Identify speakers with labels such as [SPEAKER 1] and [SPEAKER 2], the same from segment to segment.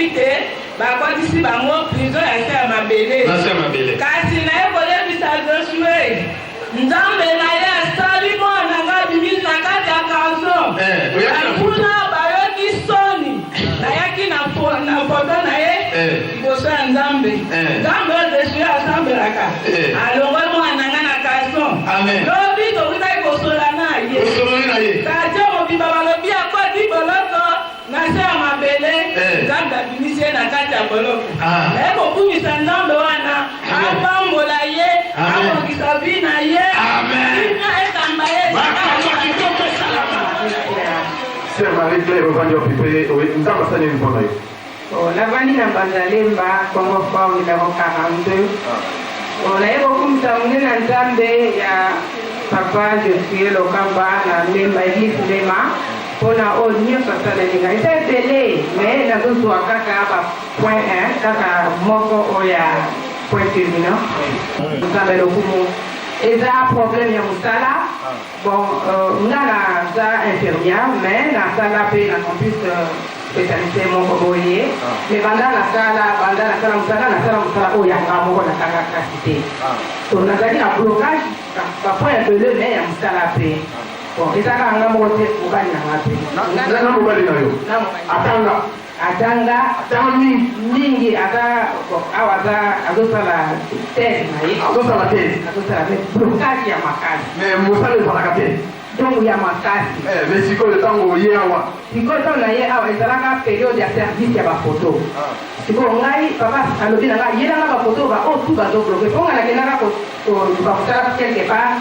[SPEAKER 1] Bayebi te bakotisi bango prison ya se ya mabele.
[SPEAKER 2] Na se ya mabele.
[SPEAKER 1] Kasi naye koyebisa Josue, Nzambe na ye asali mwana na ngai abimi na kati ya cachot.
[SPEAKER 2] Eh, oyaki na photo.
[SPEAKER 1] Banguna bayoki soni. Nayaki na photo na ye
[SPEAKER 2] Eh.
[SPEAKER 1] liboso ya Nzambe.
[SPEAKER 2] Eh.
[SPEAKER 1] Nzambe oyo Josue asambelaka
[SPEAKER 2] Eh.
[SPEAKER 1] alongoli mwana na ngai na cachot.
[SPEAKER 2] Amen.
[SPEAKER 1] Lobi tokutaki kosola na ye.
[SPEAKER 2] Osololi na ye.
[SPEAKER 1] Quartier mobimba balobi akoti boloko na se ya mabele.
[SPEAKER 2] Eh.
[SPEAKER 1] Nzambe abimisi ye na kati ya boloko.
[SPEAKER 2] Ah.
[SPEAKER 1] Naye kokumisa Nzambe wana,
[SPEAKER 2] Amen.
[SPEAKER 1] apambola ye,
[SPEAKER 2] Amen.
[SPEAKER 1] abongisa vie na ye,
[SPEAKER 2] Amen.
[SPEAKER 1] kimia ekamba ye.
[SPEAKER 2] Makambo kitoko esalama.
[SPEAKER 3] Sœur Marie Claire ovandi wapi mpe Nzambe asali nini mpo na yo?
[SPEAKER 4] Bon, navandi na Mbanza-Lemba, Congo Fort numero 42. Bon, naye kokumisa monene na Nzambe ya papa Josué Lokamba na Lemba, église Lema, mpona oyo nyonso asaleli ngai. Eza ebele, mais nazozwa kaka ba point 1, kaka moko oyo ya point culminant. Nzambe lokumu. Eza problème ya mosala. Bon, nga naza infirmière, mais nasala mpe na campus spécialité moko boye. Mais banda nasala mosala, nasala mosala oyo ya nga moko, natanga kasi te. So nazalaki na blocage ba point ebele, mais ya mosala mpe. Bon, eza kaka nga moko te, mobali na nga mpe.
[SPEAKER 3] Na mobali na yo?
[SPEAKER 4] Na mobali.
[SPEAKER 3] Atanga?
[SPEAKER 4] Atanga.
[SPEAKER 3] Atanga mingi?
[SPEAKER 4] Mingi. Aza, bon, awa aza azosala thèse na ye.
[SPEAKER 3] Azosala thèse.
[SPEAKER 4] Azosala, mais blocage ya makasi.
[SPEAKER 3] Mais mosala ezalaka te.
[SPEAKER 4] Donc ya makasi.
[SPEAKER 3] Eh, mais sikoyo ntango oye awa?
[SPEAKER 4] Sikoyo ntango na ye awa, ezalaka période ya service ya bafoto. Sikoyo ngai, papa alobi na ngai, yelanga bafoto ba oyo tu bazobloquer, mpo ngai nakendaka koluka kosala quelque part.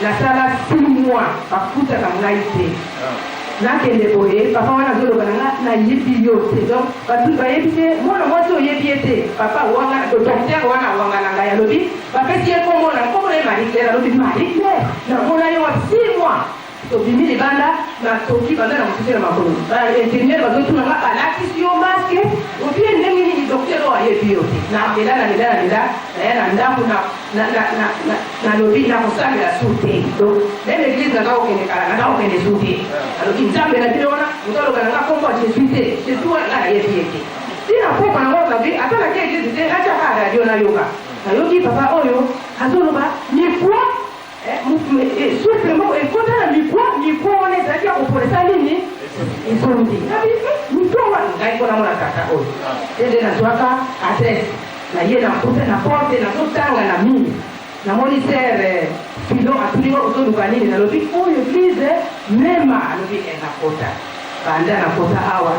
[SPEAKER 4] Nasala 6 mois, bafutaka ngai te. Nakende boye, papa wana azoloba na nga: "Nayebi yo te." Donc bato bayebi te mwana mwasi oyebi ye te. Papa wanga, docteur wana wanga na ngai, alobi bapesi ye kombo na nkombo na ye Marie Claire. Alobi: "Marie Claire, namona ye wa 6 mois." Tobimi libanda, natoki banda na mosusu na makolo. Bainfirmière bazotuna nga: "Balakisi yo masque obie ndenge nini? Docteur oyo ayebi yo te." Nalela, nalela, nalela, naya na ndako, nalobi nakosalela su te. Donc même église naza kokende kala, naza kokende su te. Nalobi: "Nzambe na bino wana, moto aloba nanga kombo ya Jésus te. Jésus wana nga nayebi ye te." Ntina pokwa nango nabi ata nake église te, natiaka radio, nayoka, nayoki papa oyo azoloba mikwa, souffle moko ekota na mikwa. Mikwa wana ezalaki ya kopolesa nini, ezongi. Nabi mikwa wana ngai mpo namona tata oyo te. Nde nazwaka adresse na ye, nakuta na porte, nazotanga na mini, namoni sœur Filo, atuni ngo: "Ozoluka nini?" Nalobi: "Oyo église Mema." Alobi: "Nakota." Banda nakota awa,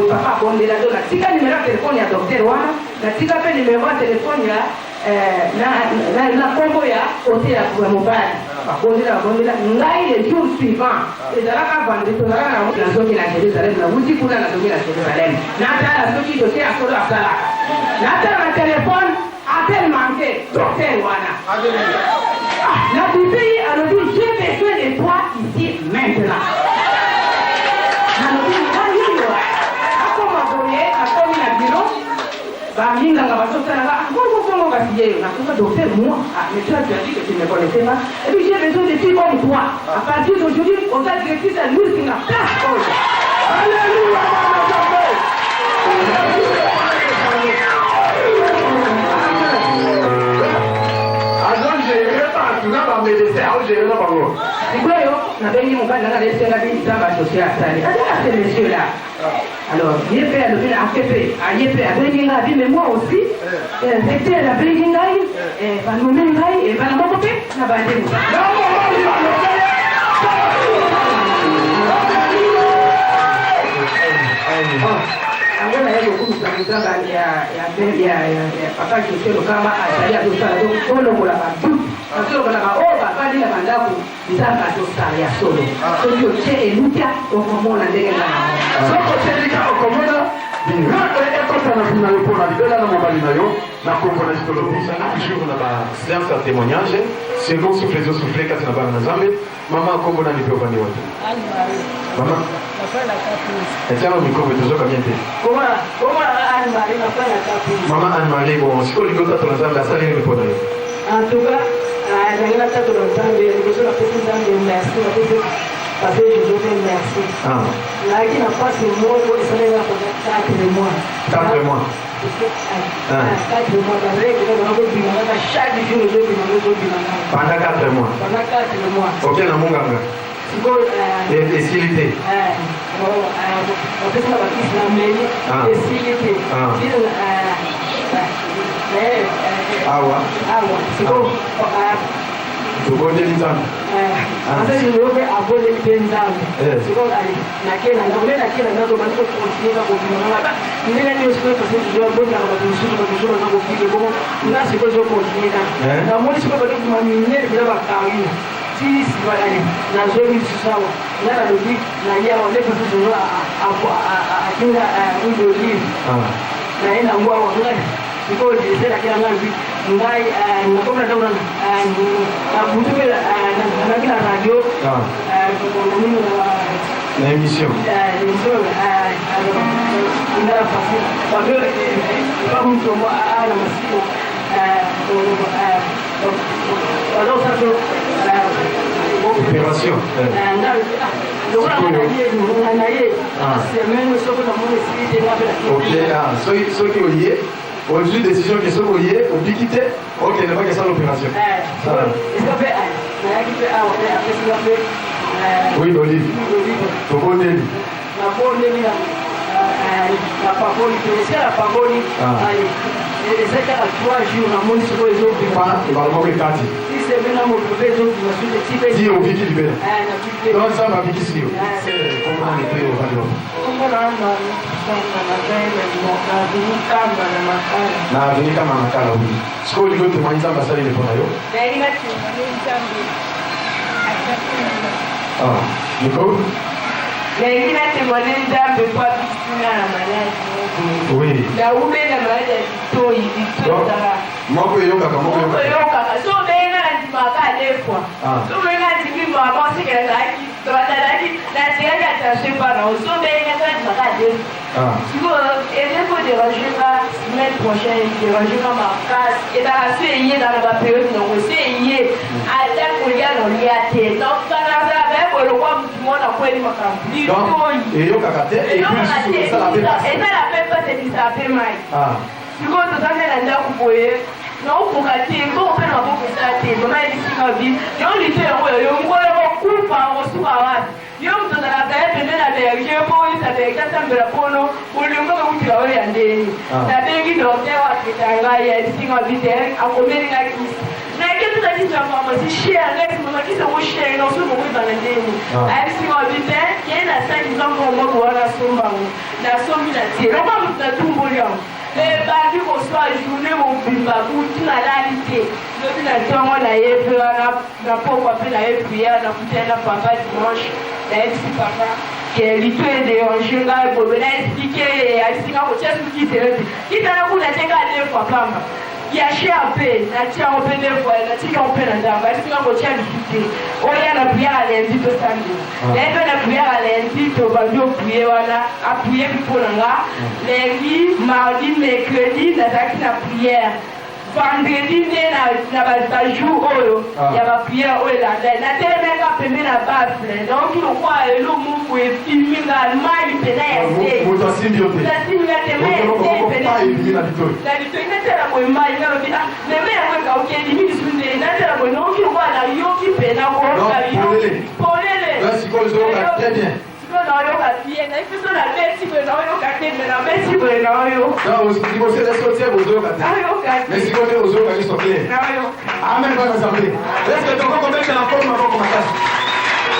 [SPEAKER 4] papa abondela to natika numero ya telefone ya docteur wana, natika mpe numero ya telefone ya na nkombo ya kote ya mobali. Babondela, babondela ngai. Le jour suivant ezalaka vendredi, tozalaka nazongi na Jérusalem, nawuti kuna, nazongi na Jérusalem, natala soki dossier ya solo asalaka. Natala na telefone, appel manqué, docteur wana. Na bibi alobi: "J'ai besoin de toi ici maintenant." Nalobi: "Ngai oyo akoma boye." Akomi na bureau, baminganga bazotalanga bongo bongo. Kasi ye natoka: "Docteur, moi?" "Ah, mais toi, tu as dit que tu ne me connaissais pas. Et puis j'ai besoin de filles comme toi. À partir d'aujourd'hui, oza directrice ya nursing na place oyo."
[SPEAKER 3] Alléluia, mama Nzambe. Azogérer bato na bamédecin, aogérer na bango.
[SPEAKER 4] Sikoyo nabengi mobali nanga, nayebisengabi Nzambe associé asali azala ce monsieur là. Alors ye mpe alobi na ake mpe aye mpe abengi ngai, abi: "Mais moi aussi, recteur abengi ngai, banommer ngai bana moko mpe na bandeko."
[SPEAKER 3] Na mobali balobe.
[SPEAKER 4] Yango naye kokumisa Nzambe ya papa José Lokamba. Azali azosala, donc tolongola badoute, azolongola baoyo bavandi na bandako. Nzambe azosala ya solo. Soki otie elukia, okomona ndenge nga na.
[SPEAKER 3] Soki otielika, okomona miracle ekota na vie na yo mpona libela na mobali na yo na kombo na Yesu.
[SPEAKER 2] Tozali toujours na baséance ya témoignage selon souffle ezosouffle kati na bana na Nzambe. Mama, kombo nani mpe ovandi wapi, mama? Etiano micro, tozoka bien te. Mama Anne Marie, bon, sikoyo olingi otatola Nzambe asali nini mpo na yo?
[SPEAKER 5] En tout cas, ndenge natatola Nzambe, liboso napesi Nzambe merci, napesi Parce que je vous merci.
[SPEAKER 2] Ah.
[SPEAKER 5] Nayaki na mpasi moko esalaki pendant 4 mois.
[SPEAKER 2] 4 mois.
[SPEAKER 5] Ah. 4 mois barègle nakobima kaka chaque jour ezobima ezobima
[SPEAKER 2] Pendant 4 mois.
[SPEAKER 5] Pendant 4 mois.
[SPEAKER 2] Oke na monganga.
[SPEAKER 5] Sikoyo
[SPEAKER 2] esili te.
[SPEAKER 5] Bapesi na bakisi na meli esili te.
[SPEAKER 2] Awa.
[SPEAKER 5] Awa sikoyo
[SPEAKER 2] tobondeli Nzambe.
[SPEAKER 5] Asali mpe abondeli mpe Nzambe. Sikoyo nake na ndako, nde nake na ndako bandi kocontinue ka kobima nanga ndenge nini. Sikoyo parce que abondaka bato mosusu, bato mosusu baza kobike bongo, nga sikoyo ezocontinue kaka. Namoni sikoyo bandi kobima minene mpena bakari ti sima nazongi lisusu awa. Nga nalobi naye awa nde parce que atinda huile d'olive naye nango awa. Ngai sikoyo eselaki na ngai, lobi ngai nakomi na ndako na butu mpe nazalaki na radio nini.
[SPEAKER 2] Na émission.
[SPEAKER 5] Émission ngala facile babe bamutombo na masiko bazosala so
[SPEAKER 2] opération.
[SPEAKER 5] Lokola na ye semaine soko namoni esili te, nga mpe.
[SPEAKER 2] Ok, soki soki oye ozwi décision ke soki oye obiki te, okende bakesala opération.
[SPEAKER 5] Eza mpe nayaki mpe awa mpe apesinga mpe
[SPEAKER 2] huile d'olive, tobondeli.
[SPEAKER 5] Nabondeli, napakoli mpe esika napakoli eza kaka 3 jours, namoni sikoyo ezobima.
[SPEAKER 2] Ebala moko ekati.
[SPEAKER 5] Ti semaine na moto mpe ezobima suki ti mpe
[SPEAKER 2] Ti obiki libela. Donc Nzambe abikisi yo. Komona mpe ovandi wapi? Na avenue Kamba Makala. Oui, sikoyo olingi otémoigne Nzambe asaleli mpo na yo.
[SPEAKER 6] Nalingi natémoigne Nzambe.
[SPEAKER 2] Ah, micro.
[SPEAKER 6] Nalingi natémoigne Nzambe mpo abisinga na maladi moko boye. Naube na maladi ya litoi, litoi ezala
[SPEAKER 2] Moko eyokaka, moko
[SPEAKER 6] moko
[SPEAKER 2] eyokaka.
[SPEAKER 6] Eyokaka so obenga na ndimaka alefwa. So obenga ndimi mama oseke nazalaki nazalaki natikaki attention epa na yo, so obenga so ndimaka alefwa. Sikoyo eze kodérange nga semaine prochaine, dérange nga makasi. Ezalaka so eye, ezala na bapériode nango, so eye ata kolia na olia te, donc nazala baye lokwa mutu moko nakweli makambo
[SPEAKER 2] Donc
[SPEAKER 6] litoi.
[SPEAKER 2] Eyokaka te et puis lisusu esala mpe pasi.
[SPEAKER 6] Ezala mpe pasi, ebisaka mpe mai. Sikoyo toza nde na ndako boye, naokoka te, mbongo mpe na maboko esala te. Mama yebisinga bi yo lito yango yo mokolo kokufa okosuka wapi? Yo moto ozalaka ye pembe na berger mpo oyisa berger asambela mpono bolingo ekutila oyo ya ndeni. Nabengi docteur aketa ngai, ayebisinga bi te akomeli ngai kisi. Nake tuta kisi na pharmacie cher. Ngai mama, kisi yango cher, naso bokoyebana ndeni. Ayebisinga bi te ye na saki nzambe moko wana asombango, nasombi na tie lokwa moto natumboli yango ebandi koswa journée mobimba, butu nalali te. Lobi na ntongo naye mpe wana na pokwa mpe naye prière, nakutani na papa dimanche, nayebisi papa ke lito edérange ngai bobe, na explique ye, abisinga kotia suki tele te kitana kuna te kaka deux fois pamba ya cher mpe natia yango mpe deux fois, natika yango mpe na ndambo. Abisinga kotia lisu te, oya na prière ya lundi tosambela. Naye mpe na prière ya lundi, tobandi oprie wana, aprie mpo na nga lundi, mardi, mercredi nazalaki na prière, vendredi nde na bajour oyo ya baprière oyo elanda, natelemaka pembe na baffle, donc lokwa elo moko epimi nga mai mpena ya se.
[SPEAKER 2] Moto asimbi yo te?
[SPEAKER 6] Asimbi nga te, mai ya se pene.
[SPEAKER 2] Mai ebimi na litoi.
[SPEAKER 6] Na litoi, natala boye mai, nalobi: "Ah, meme yango ekauki, elimi lisusu nde." Natala boye, naoki lokwa nayoki mpena ko nayoki polele.
[SPEAKER 2] Donc sikoyo ozoyoka très bien.
[SPEAKER 6] Sikoyo naoyoka bien, nayebi so nabeti boye naoyoka te, me nabeti boye naoyoka.
[SPEAKER 2] Donc liboso eza soki otie bozoyoka te.
[SPEAKER 6] Naoyoka te.
[SPEAKER 2] Mais sikoyo nde ozoyoka nyonso clair.
[SPEAKER 6] Naoyoka.
[SPEAKER 2] Amen, bana Nzambe. Est ce que tokoki kobetela Nkolo maboko makasi?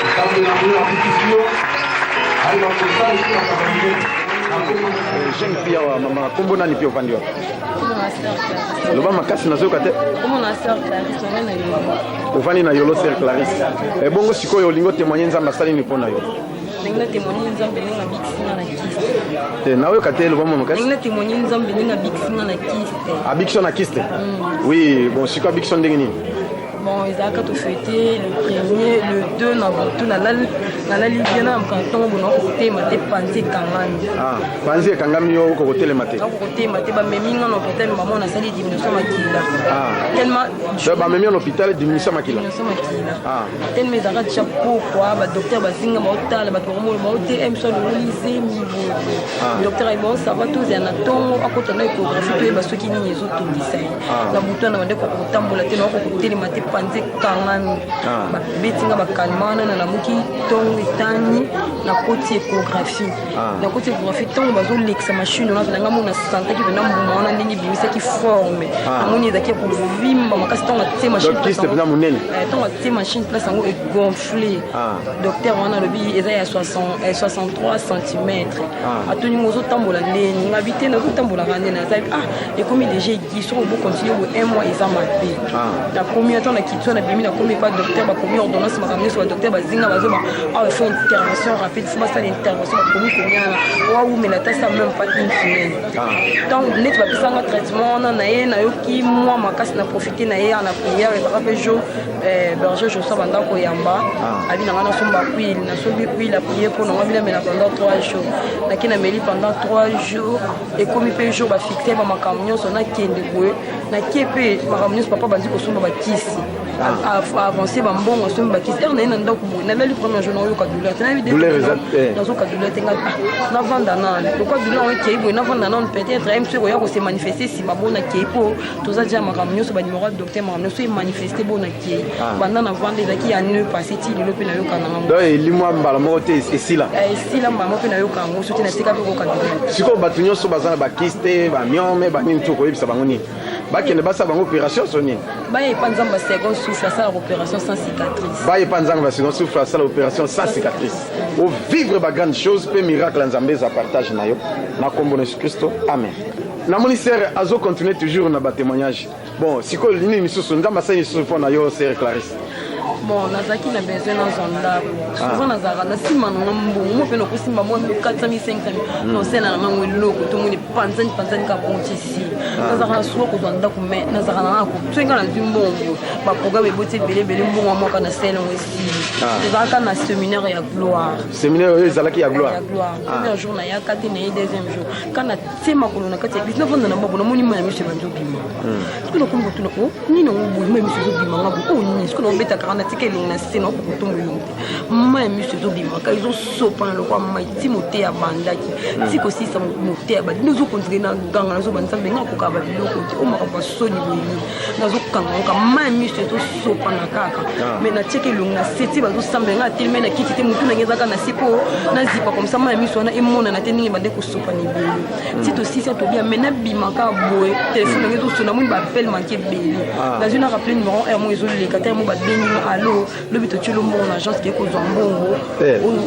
[SPEAKER 2] Nzambe na boyo abikisi yo, ayeba kosala lisusu makambo minene.
[SPEAKER 3] Jeune fille awa, mama, kombo nani mpe ovandi wapi? Loba makasi, nazoyoka te. Ovandi na Yolo, sœur Clarisse. Ebongo sikoyo olingi otémoigne Nzambe asali nini mpo na yo?
[SPEAKER 7] Ndenge natémoigne Nzambe ndenge abikisinga na kyste.
[SPEAKER 3] Te, naoyoka te, loba mwa makasi.
[SPEAKER 7] Ndenge natémoigne Nzambe ndenge abikisinga na kyste.
[SPEAKER 3] Abikisi yo na kyste? Oui, bon, sikoyo abikisi yo ndenge nini?
[SPEAKER 7] Bon, ezalaka tofete le premier, le deux na butu, nalali bien na mokana ntongo bona kotelema te, panzi ekangami.
[SPEAKER 3] Ah, panzi ekangami, yo oko kotelema te?
[SPEAKER 7] Kotelema te. Bamemi nga na hôpital, mama, nasali diminution makila.
[SPEAKER 3] Ah.
[SPEAKER 7] Tellement
[SPEAKER 3] Donc bamemi yo na hôpital, diminution makila.
[SPEAKER 7] Diminution makila.
[SPEAKER 3] Ah.
[SPEAKER 7] Tellement ezalaka déjà pokwa, badocteur bazinga, baotala bato, bakomona baote mso alongoli zemi boye.
[SPEAKER 3] Ah.
[SPEAKER 7] Docteur ayi: "Bon, ça va, tozala na ntongo, akota na échographie, toyeba soki nini ezotungisa ye."
[SPEAKER 3] Ah.
[SPEAKER 7] Na butu wana bande kotambola te, naoko kotelema te, panzi ekangami.
[SPEAKER 3] Ah.
[SPEAKER 7] Babeti nga bakalma wana, nalamuki ntongo etani, nakoti échographie.
[SPEAKER 3] Ah.
[SPEAKER 7] Nakoti échographie, ntongo bazolekisa machine wana, nanga mona santaki mpena mbuma wana ndenge ebimisaki forme.
[SPEAKER 3] Ah.
[SPEAKER 7] Namoni ezalaki ya kovimba makasi. Ntongo atie machine
[SPEAKER 3] Donc,
[SPEAKER 7] place
[SPEAKER 3] kyste mpenza monene.
[SPEAKER 7] Ntongo atie machine place, yango egonfle.
[SPEAKER 3] Ah.
[SPEAKER 7] Docteur wana alobi eza ya 60, 63 cm.
[SPEAKER 3] Ah.
[SPEAKER 7] Atoni ngo: "Ozotambola ndeni?" Ngabi te, nazotambolaka nde naza. "Ah, ekomi déjà egi, soki obocontinue boye, un mois eza mabe."
[SPEAKER 3] Ah.
[SPEAKER 7] Nakomi ata nakiti wana, nabimi, nakomi epa docteur, bakomi ordonnance, makambo nyonso. Badocteur bazinga, bazoba: "Awa faut intervention rapide, faut basala intervention." Bakomi komiana wawumela ata sa même pas une semaine.
[SPEAKER 3] Ah.
[SPEAKER 7] Ntango neti bapesanga traitement wana na ye, nayoki mwa makasi, na profite na ye na prière. Ezaka mpe jour berger Josua banda koyamba.
[SPEAKER 3] Ah.
[SPEAKER 7] Abi na nga nasomba huile, nasombi huile ya prière mpo nango binamela pendant 3 jours. Nake nameli pendant 3 jours. Ekomi mpe jour bafixe bamakambo nyonso, nakende boye, nakie mpe makambo nyonso. Papa bandi kosomba bakisi, avance bambongo, asombi bakisi ere na ye na ndako boye. Nalali premier jour, naoyoka douleur te, nayebi
[SPEAKER 3] Douleur eh.
[SPEAKER 7] nazoka douleur te. Nga ah, navanda nanu, lokwa douleur yango ekei boye, navanda nanu, peut-être ye mosu ekoya kose manifeste nsima. Bo nakei mpo toza dia makambo nyonso, banimero ya docteur, makambo nyonso emanifeste. Bo nakei, banda navanda, ezalaki ya nœud passé, ti lelo mpe nayoka na yango.
[SPEAKER 3] Donc elimwa mbala moko te, esila?
[SPEAKER 7] Esila mbala moko mpe nayoka yango soki natika mpe koyoka douleur.
[SPEAKER 3] Sikoyo bato nyonso baza na bakyste, bamyome, banini, ti okoyebisa bango nini? Bakende basala bango opération so nini?
[SPEAKER 7] Baya epa Nzambe ya second souffle, asalaka opération sans cicatrice.
[SPEAKER 3] Baye epa Nzambe ya second souffle, asala opération sans cicatrice, ovivre bagrande chose mpe miracle ya Nzambe eza partage na yo na nkombo na Yesu Kristo, amen. Namoni sœur azocontinue toujours na batémoignage. Bon, sikoyo nini lisusu Nzambe asali lisusu mpo na yo, sœur Clarisse?
[SPEAKER 7] Bon, nazalaki na besoin nazwa ndako. Souvent nazalaka na nsima nanga mbongo mo mpe nakosimba mwa 400 500, nosala na ngango eloko tomoni panzani panzani kaka bongo ti esili. Nazalaka na suka kozwa ndako, mais nazalaka na ngako soki nga nazwi mbongo, baprogramme eboti ebele ebele, mbongo ya mwaka na sele yango esili. Tozalaka na séminaire ya gloire.
[SPEAKER 3] Séminaire oyo ezalaki ya gloire?
[SPEAKER 7] Ya gloire. Premier jour nayaka te, naye deuxième jour. Ka natie makolo na kati ya église, navanda na mbabo, namoni mai ya miso ebandi obima. Soki nakomi kotuna: "O nini yango boye? Mai ya miso ezobima nga boye, o nini?" Soki naobetaka, natika elongi na se, naokoka kotombo elongi te, mai ya miso ezobimaka, ezosopana lokwa mai. Ti moteya bandaki ti kosilisa moteya, bandi nazokontinue na ganga, nazoba: "Nzambe, nga akokaa babiloko te, o makambo ya soni boye nini?" Nazokanga yoka mai ya miso ezosopana kaka, mais natiaki elongi na se ti bazosambela. Nga atelemi na kiti te, motu nange ezaka na se mpo nazipa comme ça mai ya miso wana emonana te ndenge bande kosopana ebele. Ti tosisi tobia, mais nabimaka boye, telefone nange ezosona, moni baappel manque ebele. Nazwi na rappele numéro r mo ezoleka te, mo babengi nga: "Alo, lobi totieli mbongo na agence, ke kozwa mbongo,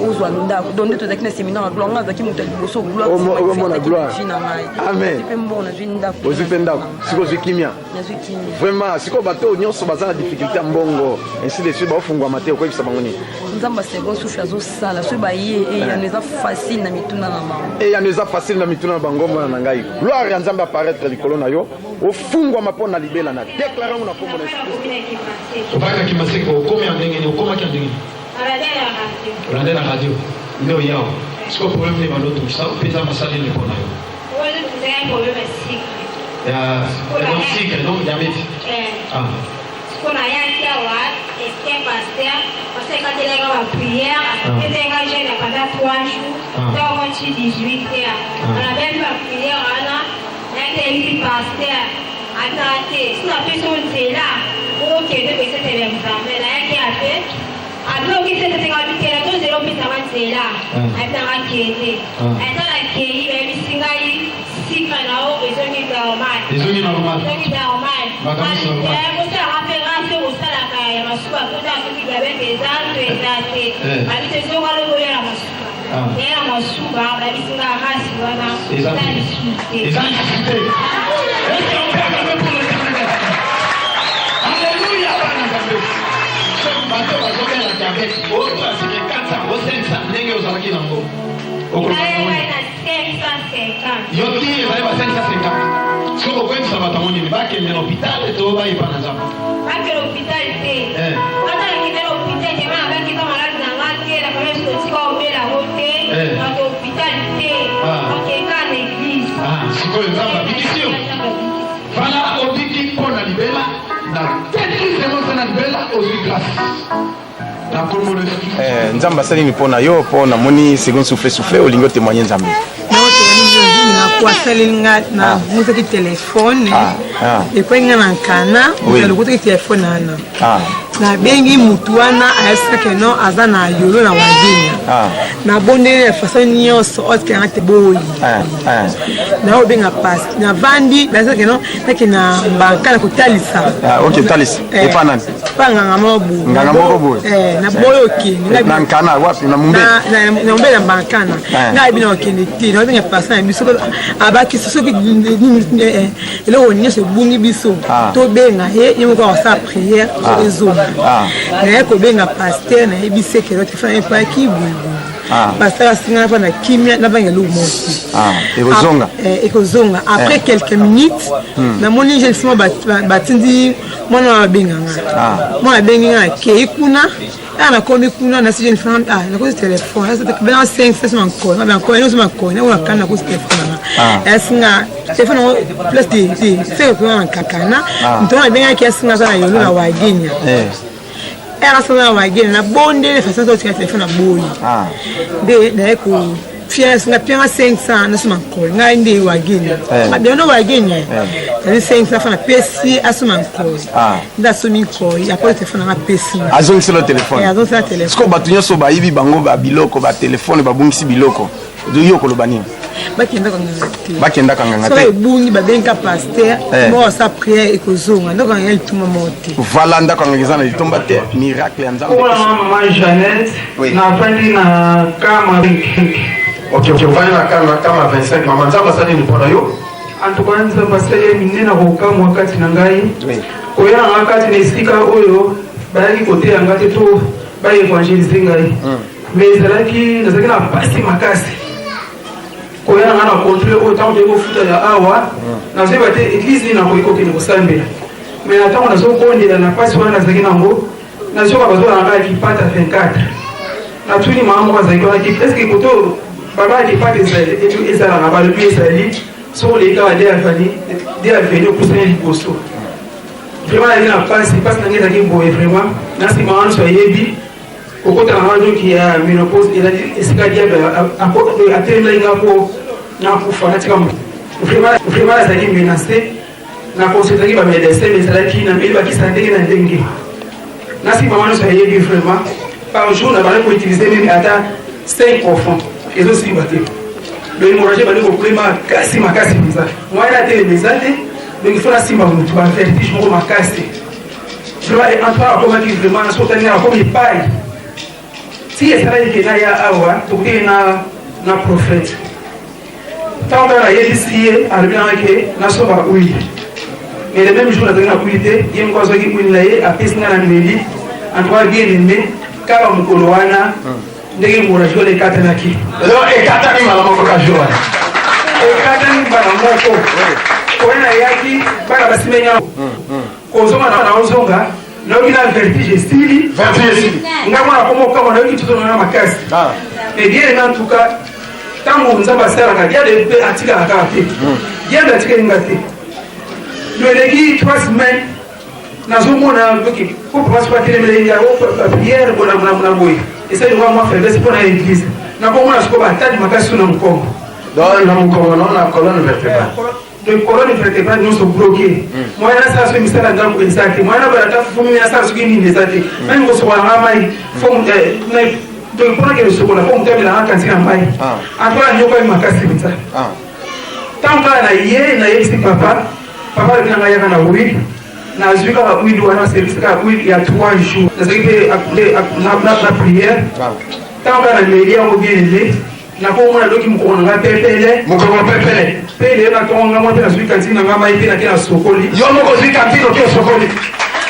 [SPEAKER 7] ozwa ndako." Donc nde tozalaki na séminaire ya gloire, nga azalaki moto ya liboso.
[SPEAKER 3] Omona gloire.
[SPEAKER 7] Gloire na ngai.
[SPEAKER 3] Amen.
[SPEAKER 7] Mpe mbongo, nazwi ndako.
[SPEAKER 3] Ozwi mpe ndako, sikoyo ozwi kimia?
[SPEAKER 7] Nazwi kimia.
[SPEAKER 3] Vraiment, sikoyo bato oyo nyonso baza na difficulté ya mbongo, ainsi de suite, baofungwama te, okoyebisa bango nini?
[SPEAKER 7] Nzambe second souffle azosala, soki baye, eyano eza facile na mituna na bango.
[SPEAKER 3] Eyano eza facile na mituna na bango. Mwana na ngai, gloire ya Nzambe apparaître likolo na yo, ofungwama mpo na libela, na déclare yango na nkombo na Yesu Kristo.
[SPEAKER 2] Ovandaki Maseko, okomi ya ndenge nini? Okomaki ya ndenge nini? Olande na radio nde oyawa. Sikoyo problème nde balotokisa mpenza, masala nini mpo na yo ya donc sucre, donc diabète? Ah.
[SPEAKER 8] Siko nayaki awa eske pasteur ekatelaka baprière, aketenga jeûne pendant 3 jours, ntango ti 18 heures anabebi baprière wana. Nayaki, nayebisi pasteur ata te so napesi o nzela okende koesetela examen. Nayaki ape abiloki te tetenga bitela tozela opesanga nzela ayebisanga kende. Ata nakei, bayebisi ngai sika na o ezongi normal.
[SPEAKER 2] Ezongi normal.
[SPEAKER 8] Ezongi normal.
[SPEAKER 2] Makambo normal.
[SPEAKER 8] Kosalaka mpe rasi osalaka ya masuba kota soki diabète eza to eza te. Babisi ezonga lobi oya na masuba. Eya na masuba, babisi nga rasi wana
[SPEAKER 2] Eza
[SPEAKER 8] eza
[SPEAKER 2] te.
[SPEAKER 8] lisusu te.
[SPEAKER 2] Eza lisusu te. Est-ce qu'on peut acclamer pour l'Éternel? Alléluia, bana Nzambe. Soki bato bazobela diabète, otrasike 400 o 500 ndenge ozalaki nango, okoloba
[SPEAKER 8] Ezalaki
[SPEAKER 2] nini?
[SPEAKER 8] na 550.
[SPEAKER 2] Yo ti ezali ba 550. Soki okoyebisa bato yango nini? Bakende na hôpital to bayepa na Nzambe?
[SPEAKER 8] Bakende hôpital te.
[SPEAKER 2] Otiki semence na libela, ozwi grâce na nkombo na Yesu.
[SPEAKER 3] Eh, Nzambe asali nini mpo na yo? Mpo namoni second souffle souffle, olingi otémoigne Nzambe.
[SPEAKER 9] Po asaleli nga, nabungisaki telefone, ekwei nga na nkana. Moto alokotaki telefone wana, nabengi mutu wana, ayebisaki no aza na yolo na Wagenia. Nabondeli ya façon nyonso, otikanga te boyi. Naobenga pasi, navandi, bayebisaki no nake na banka na kotalisa.
[SPEAKER 3] Ok, talisa epa nani?
[SPEAKER 9] Pa nganga moko boye.
[SPEAKER 3] Nganga moko boye.
[SPEAKER 9] Naboyi okende.
[SPEAKER 3] Na nkana wapi? Na Mumbe?
[SPEAKER 9] Na Mumbe, na bankana. Ngai yebi na okende te. Naobenga pasi na biso, abakisi soki eloko nyonso ebungi biso, tobenga ye, ye moko akosala prière, ezonga. Naye kobenga pasteur, nayebisi ekelo telefone ekwaki boyeboye. Pasteur asinga nava na kimia, navanga eloko moko
[SPEAKER 3] te. Ekozonga.
[SPEAKER 9] Ekozonga. Après quelques minutes, namoni jeune fille batindi mwana, babenga nga. Mwana abengi nga, akei kuna. Aya, nakomi kuna, nasi jeune fille, ah, nakosi telefone benga 5 fes mankoi mankoi nyonso mankoi nakona kani, nakosi telefone nanga. Asinga telefone yango place te te seke kuna na nkakana. Moto wana abengaki, asinga aza na yolo na Wagenia. Ere asanza na Wagenia, nabondeli façon totika telefone, aboyi. Nde naye ko fiasinga pianga 500, nasoma nkoi ngai nde Wagenia, abiyano Wagenia ezali 500 fa. Napesi, asoma nkoi, nde asomi nkoi, apoi telefone nanga apesi.
[SPEAKER 3] Azongisela telefone?
[SPEAKER 9] Azongisela telefone.
[SPEAKER 3] Sikoyo bato nyonso bayibi bango babiloko, batelefone, babungisi biloko, yo koloba nini?
[SPEAKER 9] Bakendaka nganga te.
[SPEAKER 3] Bakendaka nganga
[SPEAKER 9] soki
[SPEAKER 3] te.
[SPEAKER 9] Ebungi, babenga pasteur moko asala prière, ekozonga. Ndako yanga litumba moko te.
[SPEAKER 3] Voilà, ndako yanga eza na litomba te. Miracle ya Nzambe.
[SPEAKER 5] Komona mama Jeannette.
[SPEAKER 3] Oui.
[SPEAKER 5] Nafandi na kama.
[SPEAKER 2] Ok, ovandi na kama 25. Mama, Nzambe asali nini mpo na yo?
[SPEAKER 5] En tout cas, Nzambe asali ya minene na kokamwa kati na ngai. Koya na nga kati na esika oyo, bayaki koteya nga te to baévangéliser ngai, mais ezalaki, nazalaki na pasi makasi. Koya na nga na contrée oyo, ntango toyei kofuta ya awa, nazoyeba te église nini nakoki kokende kosambela. Mais na ntango nazobondela na pasi wana nazalaki nango, nazoka bazola na ngai ya Kipata 24. Natuni mama moko azalaki wana: est ce que koto baba ya Kipata ezalaka? Balobi ezali, soki oleki kaka de aveni, opusani liboso. Vraiment nazalaki na pasi, pasi na ngai ezalaki boye. Vraiment, na nsima wana nyonso ayebi kokota na nga doki ya ménopause, ezali esika diable atelemaki nga mpo nakufa, natika. Vraiment nazalaki menacé. Na consultaki bamédecin, mais ezalaki na meli bakisa ndenge na ndenge. Na nsima wana nyonso ayebi, vraiment par jour na bandi koutiliser même ata 5 profond, ezosimba te. Donc hémorragie bandi kokule makasi makasi mpenza, moyen atelema eza te. Donc il faut nasimba motu, bavertige moko makasi. Vraiment, en tout cas akomaki, vraiment nasotani, akomi epai ti esalaki ke naya awa, tokutaki na prophète. Ntango kaka nayebisi ye, alobi nanga ke nasomba huile. Mais le même jour nazalaki na huile te, ye moko azwaki huile na ye, apesi nga na meli. En tout cas, bien aimé, kaka mokolo wana ndenge hémorragie wana ekatanaki.
[SPEAKER 2] Ekatani mbala moko ka jour wana?
[SPEAKER 5] Ekatani mbala moko. Oyo nayaki, bana basimenya kozonga na ozonga, nayoki na vertige esili.
[SPEAKER 2] Vertige esili.
[SPEAKER 5] Nga mwana komo kama nayoki tozonga na makasi. Mais bien aimé, en tout cas ntango Nzambe asalaka, diable mpe atikala kaka te, diable atikali nga te. Eleki 3 semaines, nazomona oke po papa soki atelemeli yango, prière bonamona boye, esali mwa mwa faiblesse mpo na église. Nakomona sikoyo batali makasi so na mokongo.
[SPEAKER 2] Donc na mokongo no, na colonne vertébrale?
[SPEAKER 5] Donc colonne vertébrale nyonso bloqué. Moyen nasala soki misala ndako eza te, moyen nabala ta fufu, nasala soki nini eza te. Même kosokola nga mai, donc mpona kende sokola, fo moto amelanga kanti na mai. Antoine anyokami makasi mpenza. Ntango kaka na ye nayebisi papa, papa alobi na ngai yaka na huile. Nazwi kaka huile wana, service kaka huile ya 3 jours, nazalaki mpe na prière. Ntango kaka nameli yango, bien aimé, nakomona doki mokoko na ngai pepele.
[SPEAKER 2] Mokoko pepele.
[SPEAKER 5] Mpe lelo natongo nga mwa mpe nazwi kantine na ngai mai mpe nake na sokoli.
[SPEAKER 2] Yo moko ozwi kantine, oke osokoli.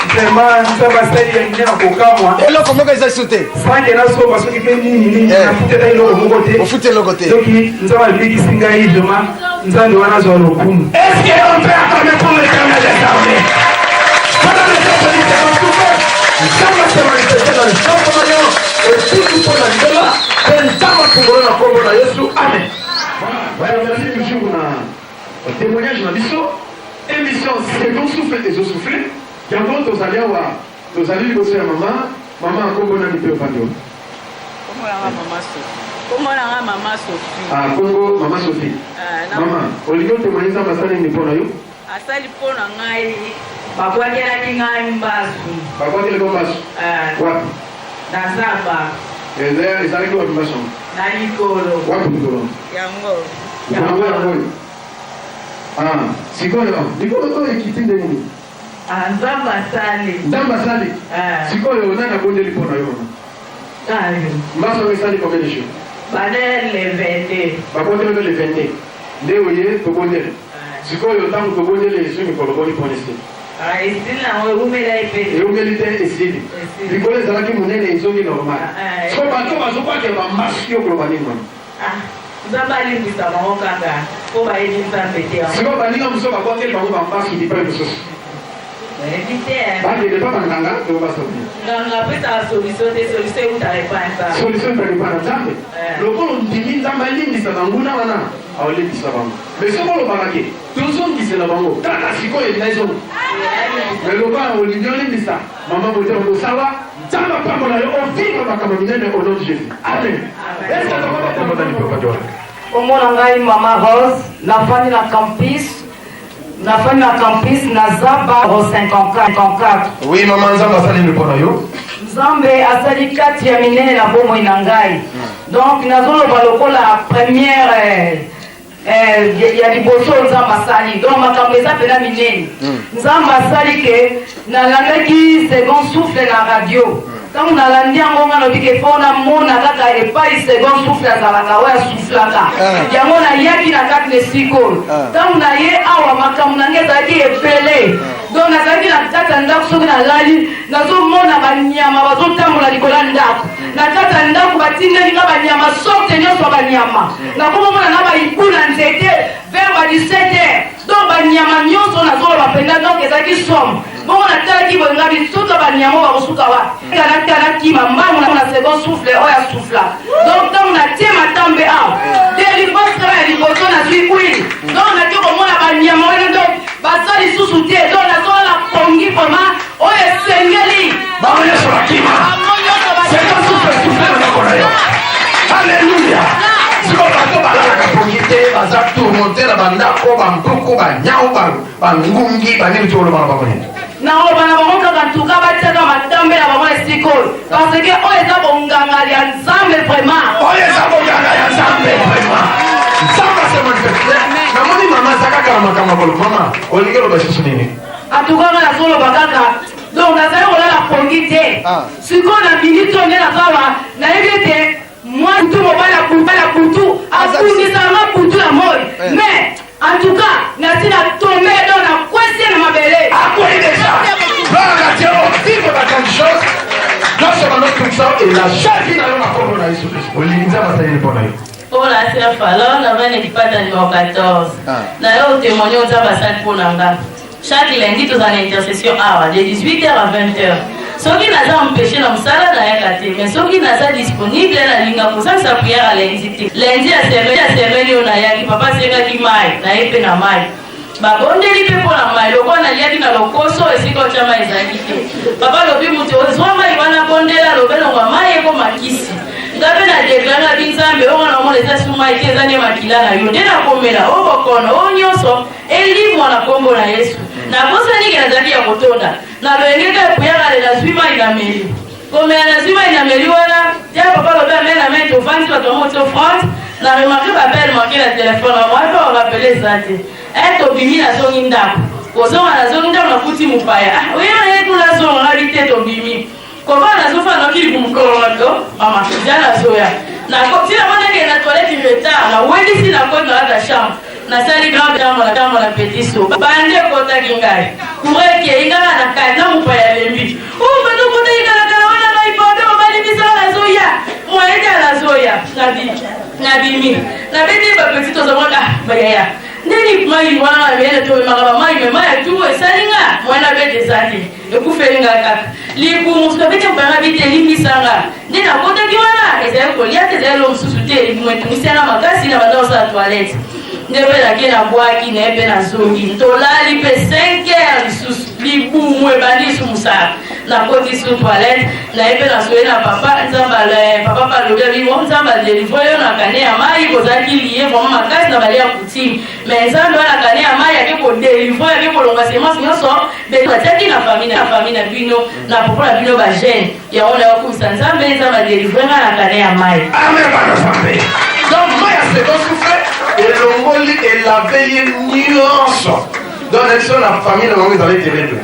[SPEAKER 5] Vraiment, Nzambe asali ya minene na kokamwa.
[SPEAKER 3] Eloko moko eza su te.
[SPEAKER 5] Sanke nasomba soki mpe nini nini, nafuti ata eloko moko te.
[SPEAKER 3] Ofuti eloko te.
[SPEAKER 5] Soki Nzambe abikisi ngai, vraiment Nzambe wana azwa lokumu.
[SPEAKER 2] Est-ce qu'on peut acclamer pour l'Éternel des armées? Pendant le temps de l'éternel, Nzambe se manifeste dans le centre na yo, esuki mpo na libela, mpe Nzambe afungola na nkombo na Yesu, amen. Voilà, merci toujours na témoignage na biso. Émission Second Souffle ezosouffle.
[SPEAKER 3] Yango tozali awa, tozali liboso ya mama, mama kombo nani mpe ofandi wapi?
[SPEAKER 1] Kombo na nga mama Sophie. Kombo na nga mama Sophie.
[SPEAKER 3] Ah, kombo mama Sophie.
[SPEAKER 1] Ah, na...
[SPEAKER 3] Mama, olingi otémoigner Nzambe asali nini mpo na yo?
[SPEAKER 1] Asali mpo na ngai, babwakelaki ngai mbasu.
[SPEAKER 3] Babwakelaki yo mbasu?
[SPEAKER 1] Ah.
[SPEAKER 3] Wapi?
[SPEAKER 1] Na zamba.
[SPEAKER 3] Ezalaki wapi mbasu yango?
[SPEAKER 1] Na likolo.
[SPEAKER 3] Wapi likolo?
[SPEAKER 1] Yango.
[SPEAKER 3] Yango yango oyo. Ah, sikoyo likolo oyo ekiti nde nini?
[SPEAKER 1] Ah, Nzambe asali.
[SPEAKER 3] Nzambe asali.
[SPEAKER 1] Ah.
[SPEAKER 3] Sikoyo nani abondeli mpo na yo mama?
[SPEAKER 1] Nani?
[SPEAKER 3] Mbasu yango esali combien de jours?
[SPEAKER 1] Banda le 22.
[SPEAKER 3] Babondeli yo le 22. Nde oye tobondeli. Sikoyo ntango tobondeli ezwi mikolo boni mpona esili?
[SPEAKER 1] Ah, esili nango ewumelaki mpe.
[SPEAKER 3] Ewumeli te esili. Likolo ezalaki monene ezongi normal.
[SPEAKER 1] Ah,
[SPEAKER 3] Sikoyo bato bazobwakela bambasu yo koloba nini mama?
[SPEAKER 1] Ah, Nzambe alimbisa bango kaka mpo bayebi Nzambe te yango.
[SPEAKER 3] Sikoyo baninga mosusu babwakeli bango bambasu bipai mosusu.
[SPEAKER 1] Bayebi te.
[SPEAKER 3] Bakende pa banganga to basali.
[SPEAKER 1] Nganga apesaka solution te, solution eutaka epai ya Nzambe.
[SPEAKER 3] Solution eutaka epai na Nzambe. Lokola ondimi Nzambe alimbisa banguna wana, aolimbisa bango. Mais soki olobaka ke tozongisela bango kaka sikoyo elinga ezonga. Mais lokola olingi olimbisa mama motema kosala Nzambe apambola yo ovivre makambo minene au nom de Jésus. Amen. Est-ce que tokoki komona lipopa
[SPEAKER 10] Komona ngai mama Rose, nafandi na campus, nafandi na campus na Zamba 54.
[SPEAKER 3] Oui mama Nzambe asali nini mpo na yo?
[SPEAKER 10] Nzambe asali kati ya minene na bomoi na ngai. Donc nazoloba lokola première eh, eh, ya liboso Nzambe asali. Donc makambo eza mpena minene. Nzambe asali ke nalandaki second souffle na radio. Ntango nalandi yango nga nalobi ke fo namona kaka epai second souffle azalaka oyo asoufflaka. Yango nayaki na kati na esika oyo. Ntango naye awa makambo na ngai ezalaki ebele. Donc nazalaki na kati ya ndako soki nalali nazomona banyama bazotambola likolo ya ndako. Na kati ya ndako batindeli nga banyama sorte nyonso ya banyama. Nakomomona na bayibu na nzete vers ba 17 heures. Donc banyama nyonso nazoloba mpenza donc ezalaki somo. Bongo natalaki boye nga bisuka banyama oyo bakosuka wapi? Natalaki mbangu na second souffle oyo asouffla. Donc ntango natie matambe awa delivrance kaka ya liboso nazwi huile. Donc nake komona banyama wana donc baza lisusu te. Donc nazolala pongi vraiment oyo esengeli.
[SPEAKER 2] Bango nyonso bakima.
[SPEAKER 10] Bango nyonso bakima.
[SPEAKER 2] Second souffle souffle na ndako na yo. Alléluia. Sikoyo bato balalaka pongi te, baza tourmente na bandako, bampuku, banyau, bangungi, banini, tokoloba na bango nini?
[SPEAKER 10] Nakoloba na bango kaka ntuka batiaka matambe na bango esika oyo parce que oyo eza bonganga ya Nzambe vraiment.
[SPEAKER 2] Oyo eza bonganga ya Nzambe vraiment. Nzambe ase manifeste.
[SPEAKER 3] Namoni mama aza kaka na makambo ya koloba. Mama, olingi oloba lisusu nini?
[SPEAKER 10] Antuka nga nazoloba kaka donc nazali kolala pongi te. Sikoyo na minute oyo nde naza awa nayebi ete mwa butu mobali ya butu abundisaka nga butu ya moi mais en tout cas nasi na tombe donc nakwesi ye na mabele.
[SPEAKER 2] Akwei deja. Gloire à Dieu, vivre ba grande chose.
[SPEAKER 3] Nyonso banotungisa yo elâche vie na yo na kombo na Yesu Kristo. Olingi Nzambe asali nini mpo na yo?
[SPEAKER 1] Mpo na Sœur Falon, navandi na lipata numero 14. Na yo témoigner oyo Nzambe asali mpo na nga. Chaque lundi tozala na intercession awa de 18h à 20h. Soki naza empêché na mosala nayaka te, mais soki naza disponible nalinga kosalisa prière ya lundi te. Lundi ya semaine ya semaine oyo nayaki, papa asengaki mayi, naye mpe na mayi. Babondeli mpe mpo na mayi, lokola naliaki na lokoso esika otya mayi ezalaki te. Papa alobi moto ozwa mayi wana bondela, alobi elongwa mayi ekoma kisi. Nga mpe na deklare nabi Nzambe oyo nga naomona eza su mayi te, eza nde makila na yo nde nakomela, oyo bokono oyo nyonso elimwa na kombo na Yesu. Nabosani ke nazalaki ya kotonda na loyenge kaka prière ale nazwi mayi na meli komela nazwi mayi na meli wana ya papa alobi amen amen tovandi bato yango tio front na remarke bapele manke na telefone na mwa mpe barapele eza te e tobimi nazongi ndako kozonga nazongi ndako nakuti mopaya ah, oye na ye kuna azonga ngabi te tobimi Koma nazofa noki libumu kolondo mama ja nazoya ntina mona ke na toilette retard nawelisi na koti na kata chambre nasali grand chambre na chambre na petit so bande ekotaki ngai courant ekei ngai na kati na mopaya alembi o bando okotaki kalakala wana ngai pardon balimbisaka nazoya moyen te nazoya nabimi nabeti bapetit tozomona ah bayaya ndeni mai wana meyele tomemaka bamai me mai ya tubo esali nga mwana bete eza te Ekufeli nga kaka libumu soki abeti mopaya nga bite limbisa nga nde nakotaki wana ezali kolia te ezali eloko mosusu te libumu etungisi nga makasi na banda kosala toilette. Nde mpe nake nabwaki na ye mpe nazongi. Tolali mpe 5 heures lisusu, libumu ebandi lisusu mosala. Nakoti su toilette na ye mpe nasoye na papa Nzambe, papa mpe alobi abi o Nzambe adelivre yo na kane ya mai, kozalaki liye vraiment makasi na balia coutume, mais Nzambe wana kane ya mai ake kodelivre, ake kolonga semence nyonso batiaki na famille na famille na bino na propos na bino ba jeune yango na yokumisa Nzambe. Nzambe adelivre nga na kane ya mai.
[SPEAKER 2] Amen bana Nzambe. Donc mai ya second souffle elongoli elave ye nyonso. Donc na biso na famille na bango ezali terrible,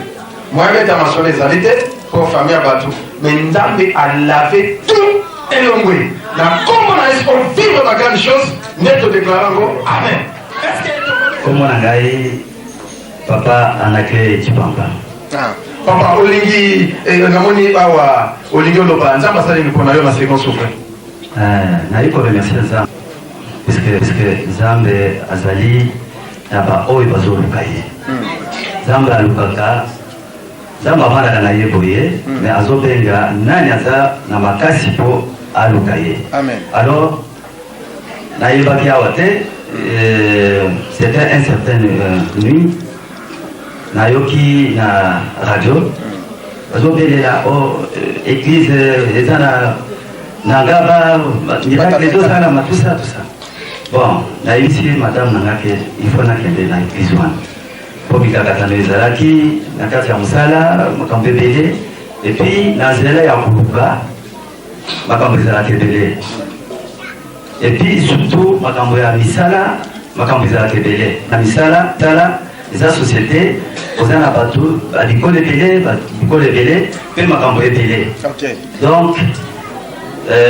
[SPEAKER 2] moyen beta masolo ezali te mpo famille ya bato, mais Nzambe alave tout elongwe na nkombo na Yesu. Ovivre ba grande chose nde todeklare yango. Amen.
[SPEAKER 11] Kombo na ngai papa Anake Chipampa.
[SPEAKER 3] Ah, papa olingi namoni awa olingi oloba Nzambe asali mpo na yo na second souffle.
[SPEAKER 11] Nayi koremercier Nzambe puisque Nzambe azali na baoyo bazoluka ye. Nzambe alukaka, Nzambe avandaka na ye boye, mais azobenga nani aza na makasi mpo aluka ye.
[SPEAKER 3] Amen.
[SPEAKER 11] Alors nayebaki awa te, c'était un certain nuit, nayoki na radio bazobelela o église eza na Ngaba, miracle ezosalama, tout ça, tout ça. Bon, nayebisi madame na nga ke il faut nakende na église wana mpo mikakatano ezalaki na kati ya mosala, makambo ebele, et puis na nzela ya koluka makambo ezalaki ebele, et puis surtout makambo ya misala, makambo ezalaka ebele na misala. Tala, eza société, oza na bato babikolo ebele, bikolo ebele mpe makambo ebele. Donc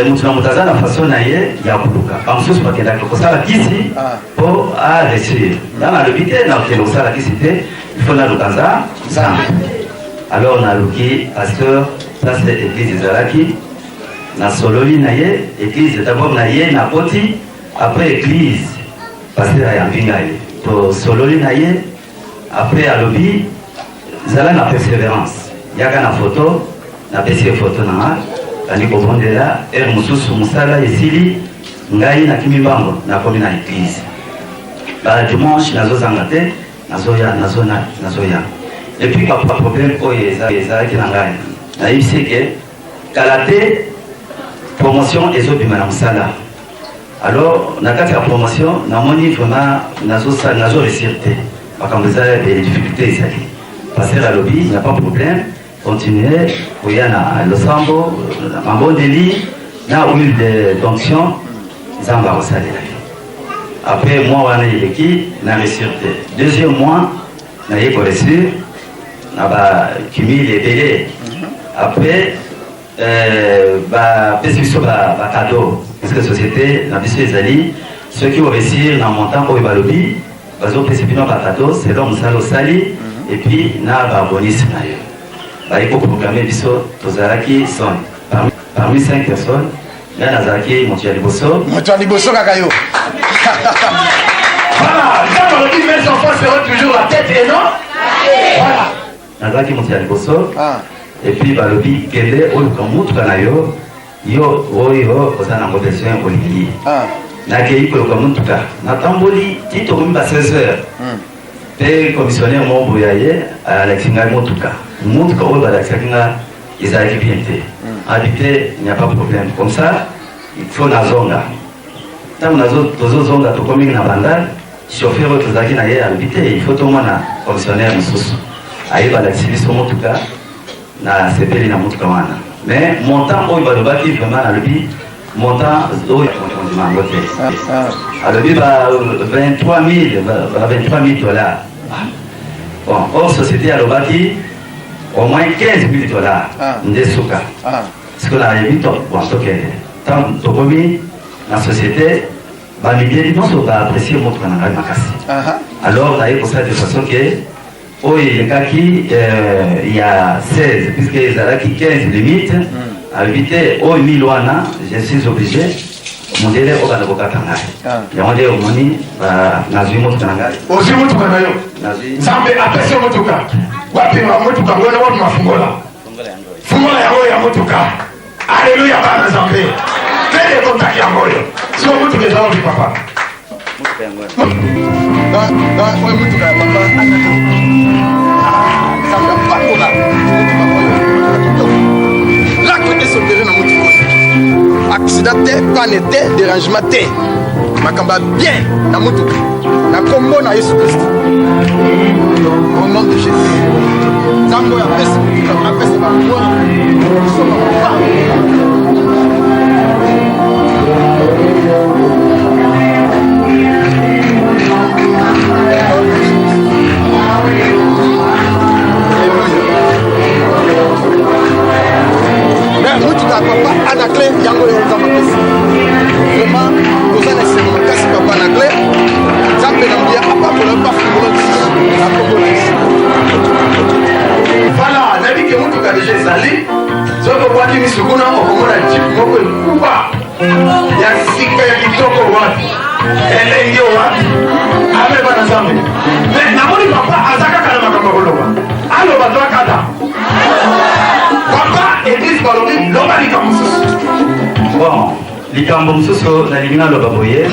[SPEAKER 11] moto na moto aza na façon na ye ya koluka. Bamosusu bakendaka kosala kisi mpo aréussir. Nga nalobi te, nakokende kosala kisi te, il faut naluka Nzambe. Alors naluki pasteur place église ezalaki, nasololi na ye église d'abord, na ye nakoti après église, pasteur ayambi ngai, tosololi na ye. Après alobi zala na persévérance, yaka na photo. Napesi ye photo na nga, bandi kobondela. Heure mosusu mosala esili, ngai nakimi mbango, nakomi na église. Ba dimanche nazozanga te, nazoya, nazona, nazoya. Et puis papa, problème oyo ezalaki na ngai, nayebisi ke kala te promotion ezobima na mosala. Alors na kati ya promotion namoni vraiment nazo réussir te, makambo eza ebele, difficulté ezali. Pasteur alobi y a pas problème, continue koya na losambo, na mabondeli, na huile d'onction, Nzambe akosalela yo. Après mois wana eleki, na réussir te. Deuxième mois naye koréussir na bacumule ebele. Après bapesi biso bacadeau, parce que société na biso ezali soki oréussir na montant oyo balobi, bazopesa bino bacadeau selon mosala osali et puis na babonus na yo. Baye koproclame biso, tozalaki son parmi cinq personnes, ngai nazalaki moto ya liboso.
[SPEAKER 3] Moto ya liboso kaka yo.
[SPEAKER 2] Voilà, Nzambe alobi mes enfants seront toujours la tête et non. Voilà.
[SPEAKER 11] Nazalaki moto ya liboso. Et puis balobi kende oluka motuka na yo, yo oyo oza nango besoin, olingi. Nakei koluka motuka, natamboli ti tokomi ba 16 heures mpe commissionnaire moko boye aye, alakisi ngai motuka. Motuka oyo balakisaki nga ezalaki bien te. Abi te, il n'y a pas problème, comme ça il faut nazonga. Ntango tozozonga, tokomi na Bandal, chauffeur oyo tozalaki na ye alobi te, il faut tomona commissionnaire mosusu. Aye, balakisi biso motuka, nasepeli na motuka wana, mais montant oyo balobaki vraiment, nalobi montant oyo kondima yango te. Alobi ba 23 000, ba 23 000 dollars. Bon, or société alobaki au moins 15 000 dollars nde suka. Sikoyo nayebi to bon, tokende. Ntango tokomi na société, bamibeli nyonso baapprécie motuka na ngai makasi. Alors naye kosala de façon ke oyo elekaki ya 16, puisque ezalaki 15 limite. Alobi te, oyo 1000 wana je suis obligé, mondele obanda kokata ngai yango. Nde omoni nazwi motuka na ngai.
[SPEAKER 2] Ozwi motuka na yo. Nzambe apesi yo motuka. Wapi motuka ngona? Wapi mafungola? Fungola yango ya motuka. Aleluya bana Nzambe. Pele kontaki yango oyo. Siko motuka eza wapi, papa?
[SPEAKER 3] Oyo motuka ya papa nzambe apakola motuka oyo miracle esopere na motuka oyo accident te pane te dérangement te makambo ya bien na motuka na nkombo na yesu kristo au nom de jésus nzambe oyo apesi motuka apesi bamwa kosomba mapango. Motuka ya papa Anacle yango oyo nzambe apesi vraiment toza na esengo makasi. Papa Anacle, nzambe na nguya apambola yo, bafungola lisusu na kombo na Yesu.
[SPEAKER 2] Voilà, nayebi ke motuka deja ezali. Soki obwaki misu kuna, okomona jip moko ekuba ya sika ya kitoko. Wapi elengi oyo? Wapi ame bana nzambe? Me namoni papa aza kaka na makambo ya koloba. Aloba to akata papa eglise balobi loba likambo mosusu.
[SPEAKER 11] Bon, likambo mosusu nalingi naloba boye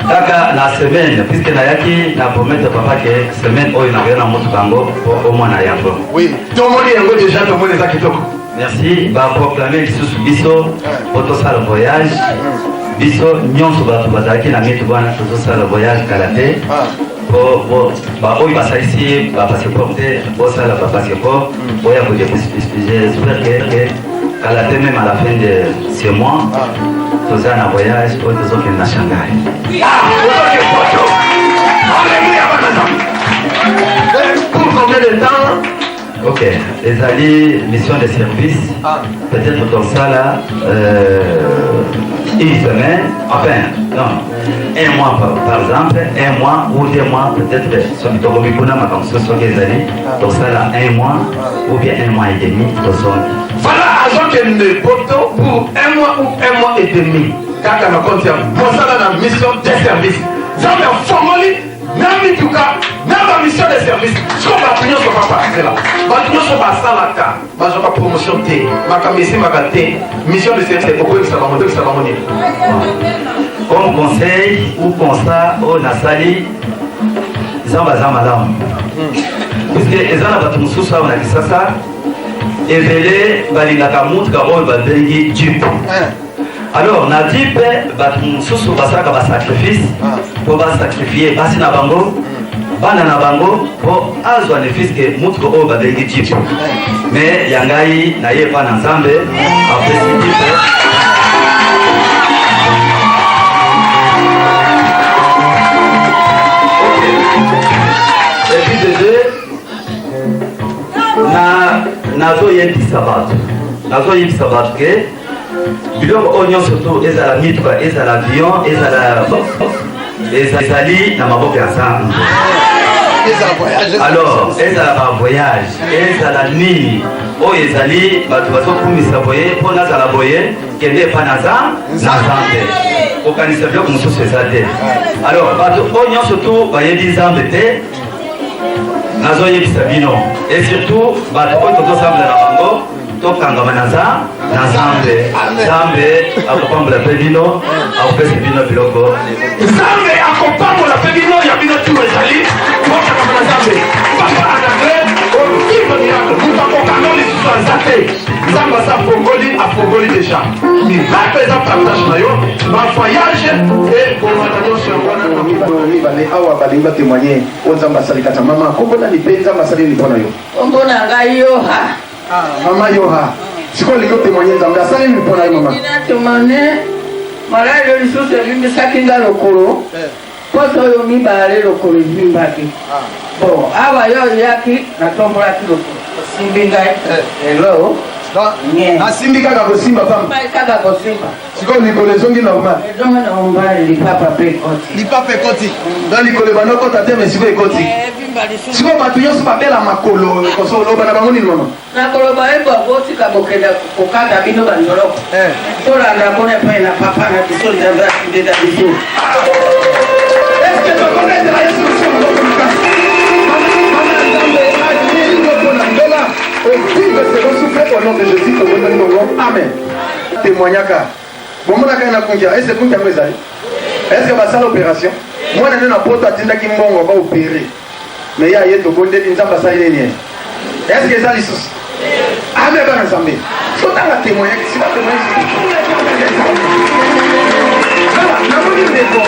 [SPEAKER 11] kaka na semaine, puisque nayaki na promettre papa ke semaine oyo nakoya na motuka yango po omona yango.
[SPEAKER 2] Oui, tomoni yango deja, tomoni eza kitoko.
[SPEAKER 11] Merci. Baproclame lisusu biso po tosala voyage. Biso nyonso bato bazalaki na mituka wana tozosala voyage kala te, po baoyo basalisi bapasseport te bosala bapasseport boya kodepose. J'espère que kala te, même à la fin de ce mois, toza na voyage oyo tozokende na Shanghai.
[SPEAKER 2] Alléluia, bana nzambe. Pour combien de temps?
[SPEAKER 11] Ok, ezali mission de service. Peut-être tosala une semaine, enfin non, un mois par exemple, un mois ou 2 mois peut-être. Soki tokomi kuna, makambo mosusu soki ezali, tosala un mois ou bien un mois et demi, tozongi.
[SPEAKER 2] Voilà, azokende poto pour un mois ou un mois et demi kaka na compte ya mosala na mission de service. Nzambe afongoli na mituka na bamission de service. Siko bato nyonso, papa zela, bato nyonso basalaka bazwaka promotion te, makambo esimbaka te, mission de service okoyebisa bango, toyebisa bango nini?
[SPEAKER 11] Comme conseil ou constat oyo nasali, nzambe aza malamu, puisque eza na bato mosusu awa na Kisasa ebele balingaka mutuka oyo babengi jeep. Alors na jeep, bato mosusu basalaka basacrifice mpo basacrifie basi na bango, bana na bango, mpo azwa ne fût-ce que mutuka oyo babengi jeep. Mais ya ngai naye epa na nzambe apesi jeep. Et puis de deux, na nazoyebisa bato ke biloko oyo nyonso to ezala mituka, ezala avion, ezala ezali na maboko ya Nzambe. Alors ezala bavoyage, ezala nini oyo ezali bato bazokumisa boye mpo nazala boye, kende epa naza na Nzambe, kokanisa biloko mosusu eza te. Alors bato oyo nyonso tu bayebi Nzambe te, nazoyebisa bino, et surtout bato oyo tozosambela na bango, tokangama na Nzambe. Nzambe akopambola mpe bino, akopesa bino biloko.
[SPEAKER 2] Nzambe akopambola mpe bino, ya bino tino ezali bokangama na Nzambe. Papa Anacle, ovivre miracle, moto akokanga lisusu aza te. Nzambe aza afongoli, afongoli deja miracle eza partage na yo, bavoyage ekomata nyonso yango wana.
[SPEAKER 3] Mibale awa balingi batémoigne oyo Nzambe asali kati ya mama. Kombo nani mpe Nzambe asali nini mpo na yo?
[SPEAKER 12] Kombo na ngai Yoha.
[SPEAKER 3] Mama Yoha, sikoyo olingi otémoigne Nzambe asali nini mpo na yo, mama?
[SPEAKER 12] Natémoigne maladi oyo lisusu evimbisaki nga lokolo. Poso oyo mibale lokolo evimbaki. Bon, awa yo oyaki, natombolaki lokolo, osimbi ngai lelo.
[SPEAKER 3] Nasimbi kaka kosimba pamba?
[SPEAKER 12] Kaka kosimba.
[SPEAKER 3] Sikoyo likolo ezongi normal?
[SPEAKER 12] Ezongi normal, lipapa mpe ekoti.
[SPEAKER 3] Lipapa ekoti. Donc likolo ebanda okota te, mais sikoyo ekoti. Sikoyo bato nyonso babela makolo koso, oloba na bango nini, mama?
[SPEAKER 12] Nakoloba yeba botika bokenda kokata bino bandoloko, tolanda kuna epai na papa na biso Nzambe atindela biso.
[SPEAKER 3] Eske tokobetela Yesu Kristo maboko makasi? Mama ya Nzambe alingo mpona mbela ovivre second souffle au nom de Jésus. Tobondani bongo, amen. Témoignaka, bomonaka ye na kunkia ese kunkia yango ezali. Est-ce que basala opération? Mwana nde na poto atindaki mbongo ba opérer. Mais ye aye tobondeli Nzambe asali nini ye? Est-ce que eza lisusu? Amen bana Nzambe. Sotanga témoignage, si ba témoignage. Namoni ndeko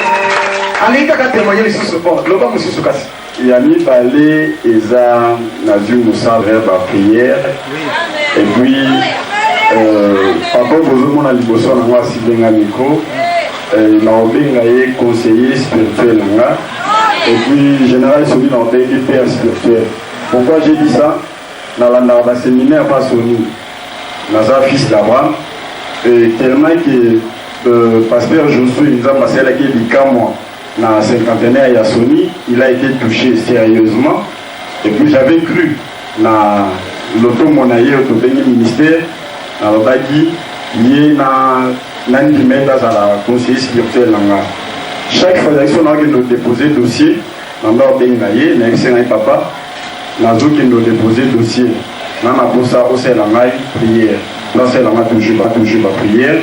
[SPEAKER 3] alingi kaka témoigner lisusu bon loba mosusu kasi.
[SPEAKER 13] Ya mibale eza nazwi mosala ya ba prière et puis euh, papa bozomona liboso na nga asimbi nga micro euh, nakobenga ye conseiller spirituel na nga et puis général soki nakobengi père spirituel. Pourquoi j'ai dit ça? Nalandaka ba séminaire pa Sony, naza fils d'Abraham et tellement que euh, pasteur Josué Nzambe asalaki bikamwa na cinquantenaire ya Sony, il a été touché sérieusement et puis j'avais cru na lotomo na ye oyo tobengi ministère. Nalobaki ye na nandima ete azala conseiller spirituel na nga. Chaque fois ezalaki so nakokende kodepose dossier, nanda obenga ye, nayebisi ngai papa nazokende kodepose dossier na na posa osalela ngai prière, nasalela ngai toujours toujours ba prière.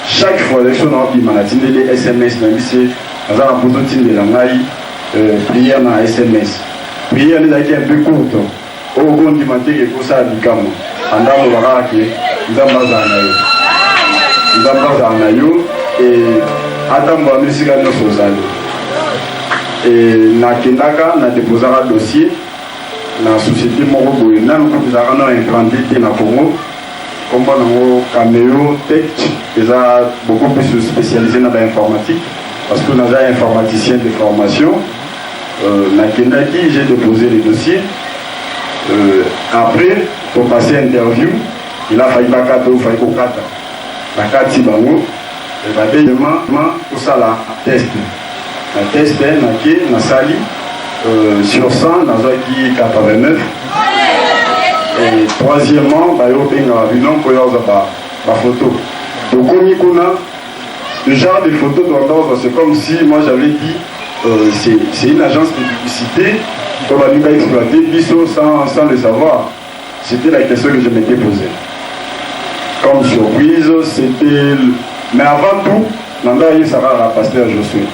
[SPEAKER 13] Chaque fois ezalaki so naobima, natindeli sms, nayebisi ye aza na mposa otindela ngai prière na sms. Prière nde ezalaki un peu courte, oyo okondima te ke kosala bikamwa. Anda aloba kaka ke Nzambe azala na yo, Nzambe azala na yo e atambola no esika nyonso ozali. E nakendaka na deposaka dossier na société moko boye, nanu kutu ezalaka nano implante te na Congo, kombo nango Cameo Tech, eza beaucoup plus spécialisé na bainformatique parce que naza informaticien de formation. Nakendaki, j'ai déposé le dossier. Après pour passer interview, il a fallu bakata oyo fali kokata, bakati bango babelema kosala test. Na test nake nasali sur 100 nazwaki 89. Et troisièmement bayo obengaka bino mpo yo ozwa bafoto. Tokomi kuna, le genre de photo tobanda, c'est comme si moi j'avais dit c'est une agence de publicité oyo balingi baexploiter biso sans le savoir. C'était la question que je m'étais posée. Comme surprise, c'était, mais avant tout nanda ayebisaka kaka pasteur Josué,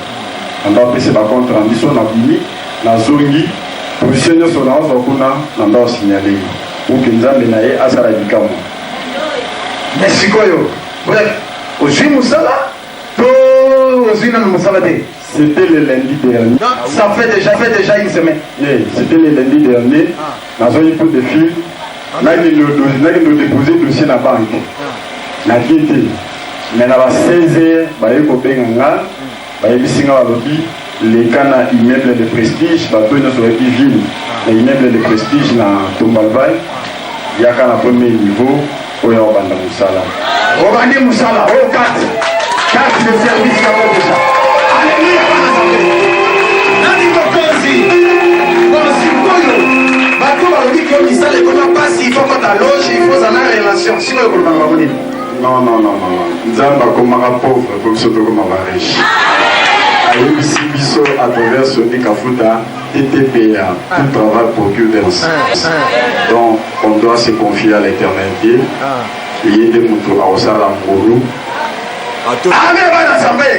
[SPEAKER 13] nanda apesi bacompte rendu. So nabimi, nazongi, position nyonso naozwa kuna, nanda osignale ye pour que Nzambe na ye asala likambo.
[SPEAKER 3] Mais sikoyo, bref, ozwi mosala to ozwi nano mosala te?
[SPEAKER 13] C'était le lundi dernier.
[SPEAKER 3] Ça fait déjà une semaine.
[SPEAKER 13] Oui, c'était le lundi dernier. Nazwaki coup de fil, nakende odépose dossier na banque. Nakie te, mais na ba 16 heures baye kobenga nga, bayebisi nga, balobi leka na immeuble de Prestige. Bato nyonso bayebi ville, na immeuble de Prestige na Tombalbaye, yaka na premier niveau oyo obanda mosala.
[SPEAKER 3] Obandi mosala oyo, carte de service yango déjà. Alleluya bana Nzambe, nani mokonzi. Bon, sikoyo bato balobi ke misala ekoma mpasi, il faut kota loge, il faut ozala na relation. Sikoyo koloba na bango nini?
[SPEAKER 13] Non, non, non, non, Nzambe akomaka pauvre po biso tokoma bariche. Ayebisi biso à travers Sony Kafuta, TTPA, tout travail procure des. Donc on doit se confier à l'éternité, ye nde moto akosala ngolu.
[SPEAKER 3] Amen bana Nzambe.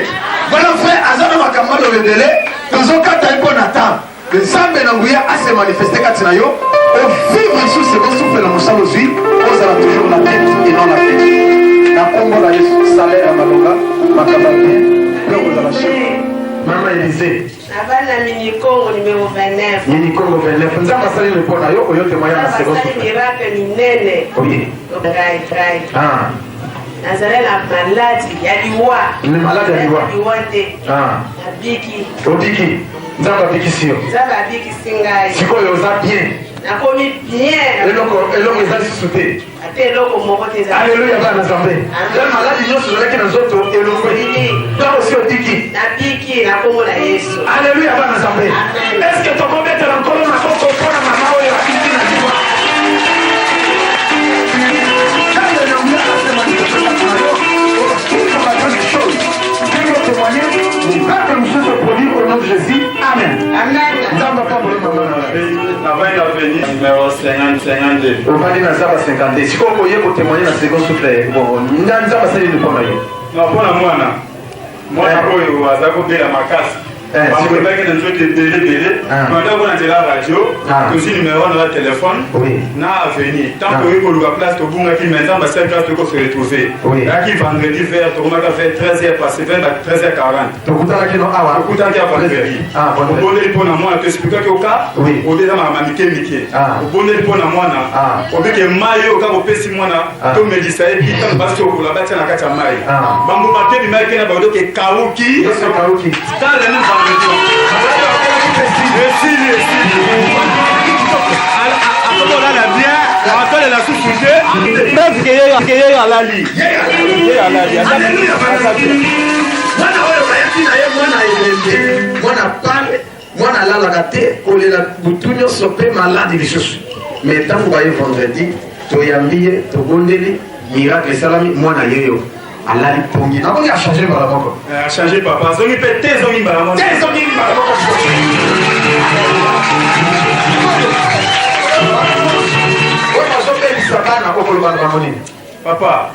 [SPEAKER 3] Wana frère aza na makambo aloba ebele, tozokata ye mpo na temps. Nzambe na nguya ase manifeste kati na yo, ovivre lisusu second souffle na mosala ozwi, ozala toujours la tête et non la queue na nkombo na Yesu. Salaire ya malonga, makambo ya bien, mpe okozala chef. Mama Elise.
[SPEAKER 14] Navandi na Minikongo numéro 29.
[SPEAKER 3] Minikongo 29. Nzambe asali mpo na yo oyo témoignage na second
[SPEAKER 14] asali
[SPEAKER 3] souffle.
[SPEAKER 14] Miracle minene. Ngai ngai nazali na maladi ya liwa.
[SPEAKER 3] Ni maladi ya liwa.
[SPEAKER 14] Liwa te. Nabiki.
[SPEAKER 3] Obiki, Nzambe abikisi yo.
[SPEAKER 14] Nzambe abikisi ngai.
[SPEAKER 3] Sikoyo oza bien?
[SPEAKER 14] Nakomi bien.
[SPEAKER 3] Eloko eza lisusu te?
[SPEAKER 14] Ate eloko moko te eza.
[SPEAKER 3] Alleluya bana Nzambe. Ya maladi nyonso ezalaki na nzoto elongwe, ntango osi obiki.
[SPEAKER 14] Nabiki na kombo na Yesu.
[SPEAKER 3] Alleluya bana Nzambe. Est-ce tokobetela Nkolo maboko mpona mama oyo abiki na liwa? Nzambe na nguya ase manifeste kati na yo, ovivre ba grande chose, ndenge otémoigne, miracle mosusu se produit au nom de Jésus. Amen. Nzambe apamboli mama na.
[SPEAKER 13] Navandi na avenue numéro 50 52.
[SPEAKER 3] Ovandi na zaba 52. Sikoyo oye kotémoigne na second souffle. Bon, nzambe asali mpo na yo?
[SPEAKER 13] Non, mpo na mwana.
[SPEAKER 15] Mwana oyo aza kobela makasi. Bamwebaki na nzoto ebele ebele. Tobanda ko na nzela ya radio, tozwi numero wana ya telefone na avenue. Tant toyei koluka place tobungaki, mais Nzambe asali place toyei ko se retrouver. Eyaki vendredi vers tokomaka vers 13h passé vers ba 13h40.
[SPEAKER 2] Tokutanaki no awa.
[SPEAKER 15] Tokutanaki awa vendredi. Obondeli mpo na mwana, toexplikaki oka obe eza makambo mike mike. Obondeli mpo na mwana, obike mai oyo kaka opesi mwana tomelisa ye mpi ntango basokola batia na kati ya mai. Bambuma te ebimaki na baodoki ekauki. Tala même vendredi. Esili esili. Akokolala bien, atolela susu te. Preuve ke ye alali. Ye alali.
[SPEAKER 2] Alléluia. Mwana oyo bayaki na ye mwana ebembe, mwana pale, mwana alalaka te, kolela butu nyonso mpe maladi lisusu. Mais ntango baye vendredi, toyambi ye, tobondeli, miracle esalami, mwana yeyo alali pongi. Nakoki achange mbala moko.
[SPEAKER 15] Achange papa, azongi mpe te, ezongi mbala moko.
[SPEAKER 2] Te ezongi mbala moko. Oyo bazobebisa bana, okoloba na bango nini?
[SPEAKER 15] Papa,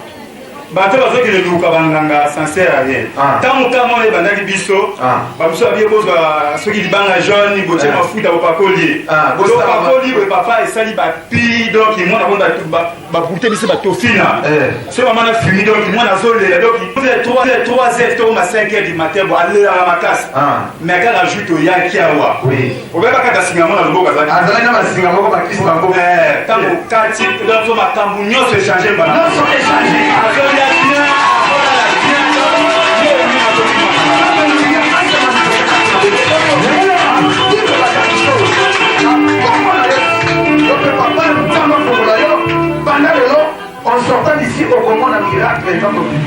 [SPEAKER 15] bato bazokende koluka banganga ça sert à rien. Ntango ka mwana ebandaki biso, babiso babiye bozwa soki libanga jaune, botie mafuta, bopakoli ye, topakoli boye papa, esali bapi. Donc mwana kono babute biso batofina soki mama na fumi. Donc mwana azolela, donc 3 heures tokoma 5 heures du matin, bo alelaka makasi. Mais kaka jour toyaki awa, oyeba kaka singa mwana loboko.
[SPEAKER 2] Azalaki na basinga moko bakisi bango.
[SPEAKER 15] Ntango kati, donc makambo nyonso echange mbala.
[SPEAKER 2] Nyonso echange.
[SPEAKER 15] Azolia bien, azolala bien.
[SPEAKER 2] Papa Nzambe afongola yo banda lelo, en sortant d'ici okomona miracle eza mobili.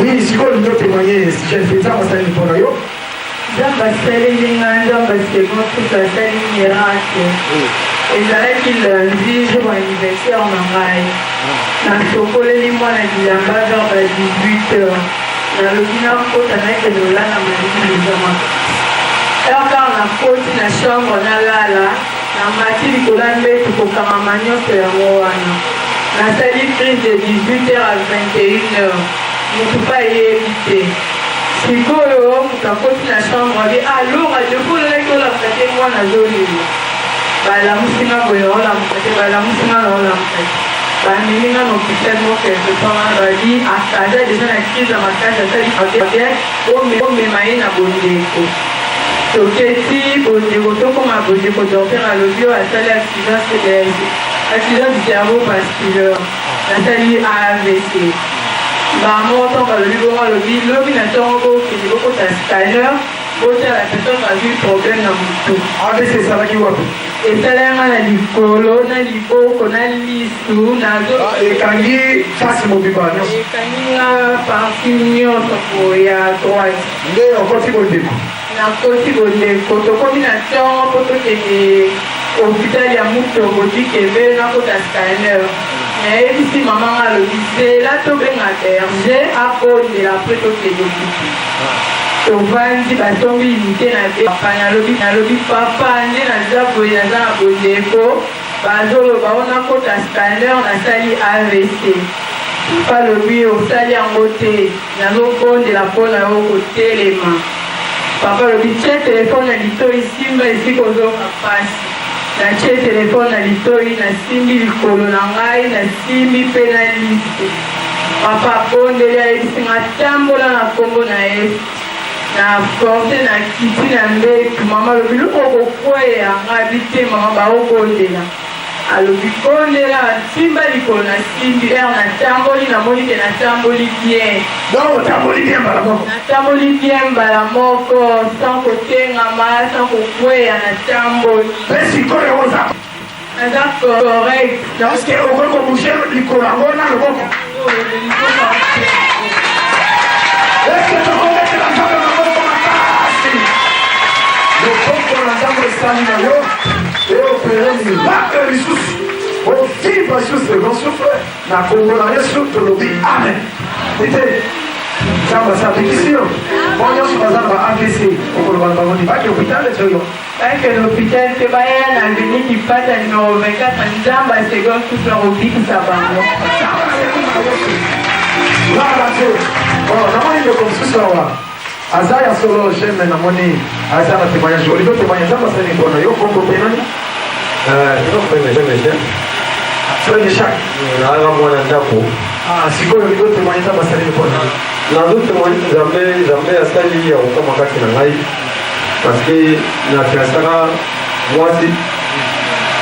[SPEAKER 2] Oui, sikoyo olingi otémoigne, jeune fille, Nzambe asali mpo na yo.
[SPEAKER 6] Nzambe asaleli nga, Nzambe second souffle asali miracle. Ezalaki lundi, jour anniversaire na ngai. Nasokoleli mwana bilamba vers ba 18 heures. Nalobi nakota, nakende olala, malili eza makasi. Heure kaka nakoti na chambre nalala, namati likolo ya mbetu, kokangama nyonso yango wana. Nasali crise de 18 heures à 21 heures, motu mpe ayebi te. Sikoyo moto akoti na chambre abi: "Alora, depuis olalaki olamuka te, mwana azolela." Balamusi nga boye, naolamuka te. Balamusi nga, naolamuka te. Bamemi nga na hôpital moko quelque part wana. Babi akaza déjà na crise ya makasi, asali cardiaque, omema ye na Bondeko. Toketi Bondeko, tokoma Bondeko, docteur alobi oyo asali accident du cerveau vasculaire, nasali AVC. Bango ntango balobi bongo, alobi lobi na ntongo bokende bokota scanner, botala, peut-être azwi problème na motu.
[SPEAKER 2] AVC esalaki wapi?
[SPEAKER 6] Esalanga na likolo, na liboko, na lisu, nazo
[SPEAKER 2] Ekangi face mobimba nyonso?
[SPEAKER 6] Ekangi nga partie nyonso boye ya droite.
[SPEAKER 2] Nde okoti Bondeko?
[SPEAKER 6] Nakoti Bondeko. Tokomi na ntongo mpo tokende hôpital ya Mutobo Dikembe, nakota scanner. Nayebisi mama nga, alobi zela tobenga berger abondela, après tokende hôpital. Tovandi, basombi unité na be. Papa, nalobi: "Papa, nde naza boye, naza na Bondeko, bazoloba o nakota scanner, nasali AVC." Papa alobi: "Osali yango te, nazobondela mpona yo kotelema." Papa alobi: "Tie telefone na litoi, simba esika ozoka pasi." Natie telefone na litoi, nasimbi likolo na ngai, nasimbi mpe na lisu. Papa abondeli, ayebisi nga: "Tambola na nkombo na Yesu." Na force na kiti na mbetu. Mama alobi: "Luka okokweya." Ngai bi te, mama, baobondela. Alobi: "Bondela, simba likolo." Nasimbi ere, natamboli, namoni ke natamboli bien.
[SPEAKER 2] Donc otamboli bien mbala moko?
[SPEAKER 6] Natamboli bien mbala moko, sans kotengama, sans kokweya, natamboli.
[SPEAKER 2] Mpe sikoyo oza?
[SPEAKER 6] Naza correct.
[SPEAKER 2] Est-ce okoki kobouge likolo yango na loboko? Est-ce tokobetela Nzambe maboko makasi? Loboko na Nzambe esali na yo eopere miracle lisusu, ovivre lisusu second souffle na kombo na Yesu. Tolobi amen. Ete Nzambe asabikisi yo. Bo nyonso baza na ba AVC, okoloba na bango nini? Baki hôpital ezoyo.
[SPEAKER 6] Bakende hôpital te, baya na avenue Kipata numero 24, Nzambe ya seconde souffle akobikisa bango.
[SPEAKER 2] Gloire à Dieu. Bon, namoni ndeko mosusu awa aza ya solo j'aime namoni aza na témoignage olingi otémoigne nzambe asali mpo na yo kombo mpe nani frère Jacques
[SPEAKER 16] naza mwana ndako
[SPEAKER 2] sikoyo olingi otémoigne nzambe asali mpo na yo
[SPEAKER 16] nazo témoigne nzambe nzambe asali ya kokama kati na ngai parce que na fiansaka mwasi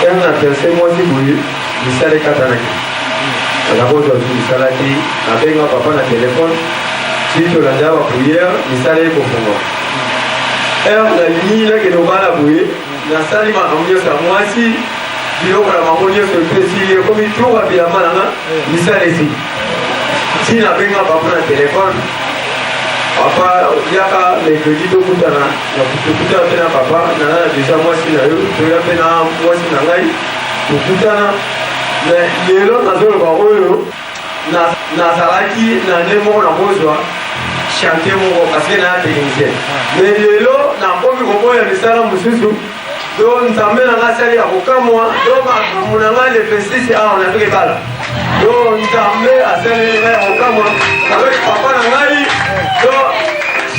[SPEAKER 16] ere na fianse mwasi boye misala ekatanaki naza kozwa su misala te nabenga papa na telefone ti tolanda bapriere misala ekofungwa ere nalingi nakende kobala boye nasali makambo nyonso ya mwasi biloko na bango nyonso epesi ekomi tour ya bilamba na nga misala esili ti nabenga papa na telefone papa yaka mercredi tokutana tokutana mpe na papa naza na deja mwasi na yo toya mpe na mwasi na ngai tokutana me lelo nazoloba oyo nazalaki na nde moko nakozwa chantier moko parce que naya technicien mais lelo nakomi koboya misala mosusu do nzambe na ngai asali ya kokamwa do makambo na ngai le 26 awa nazoki ebala do nzambe asaleli ngai ya kokamwa nazoki papa na ngai do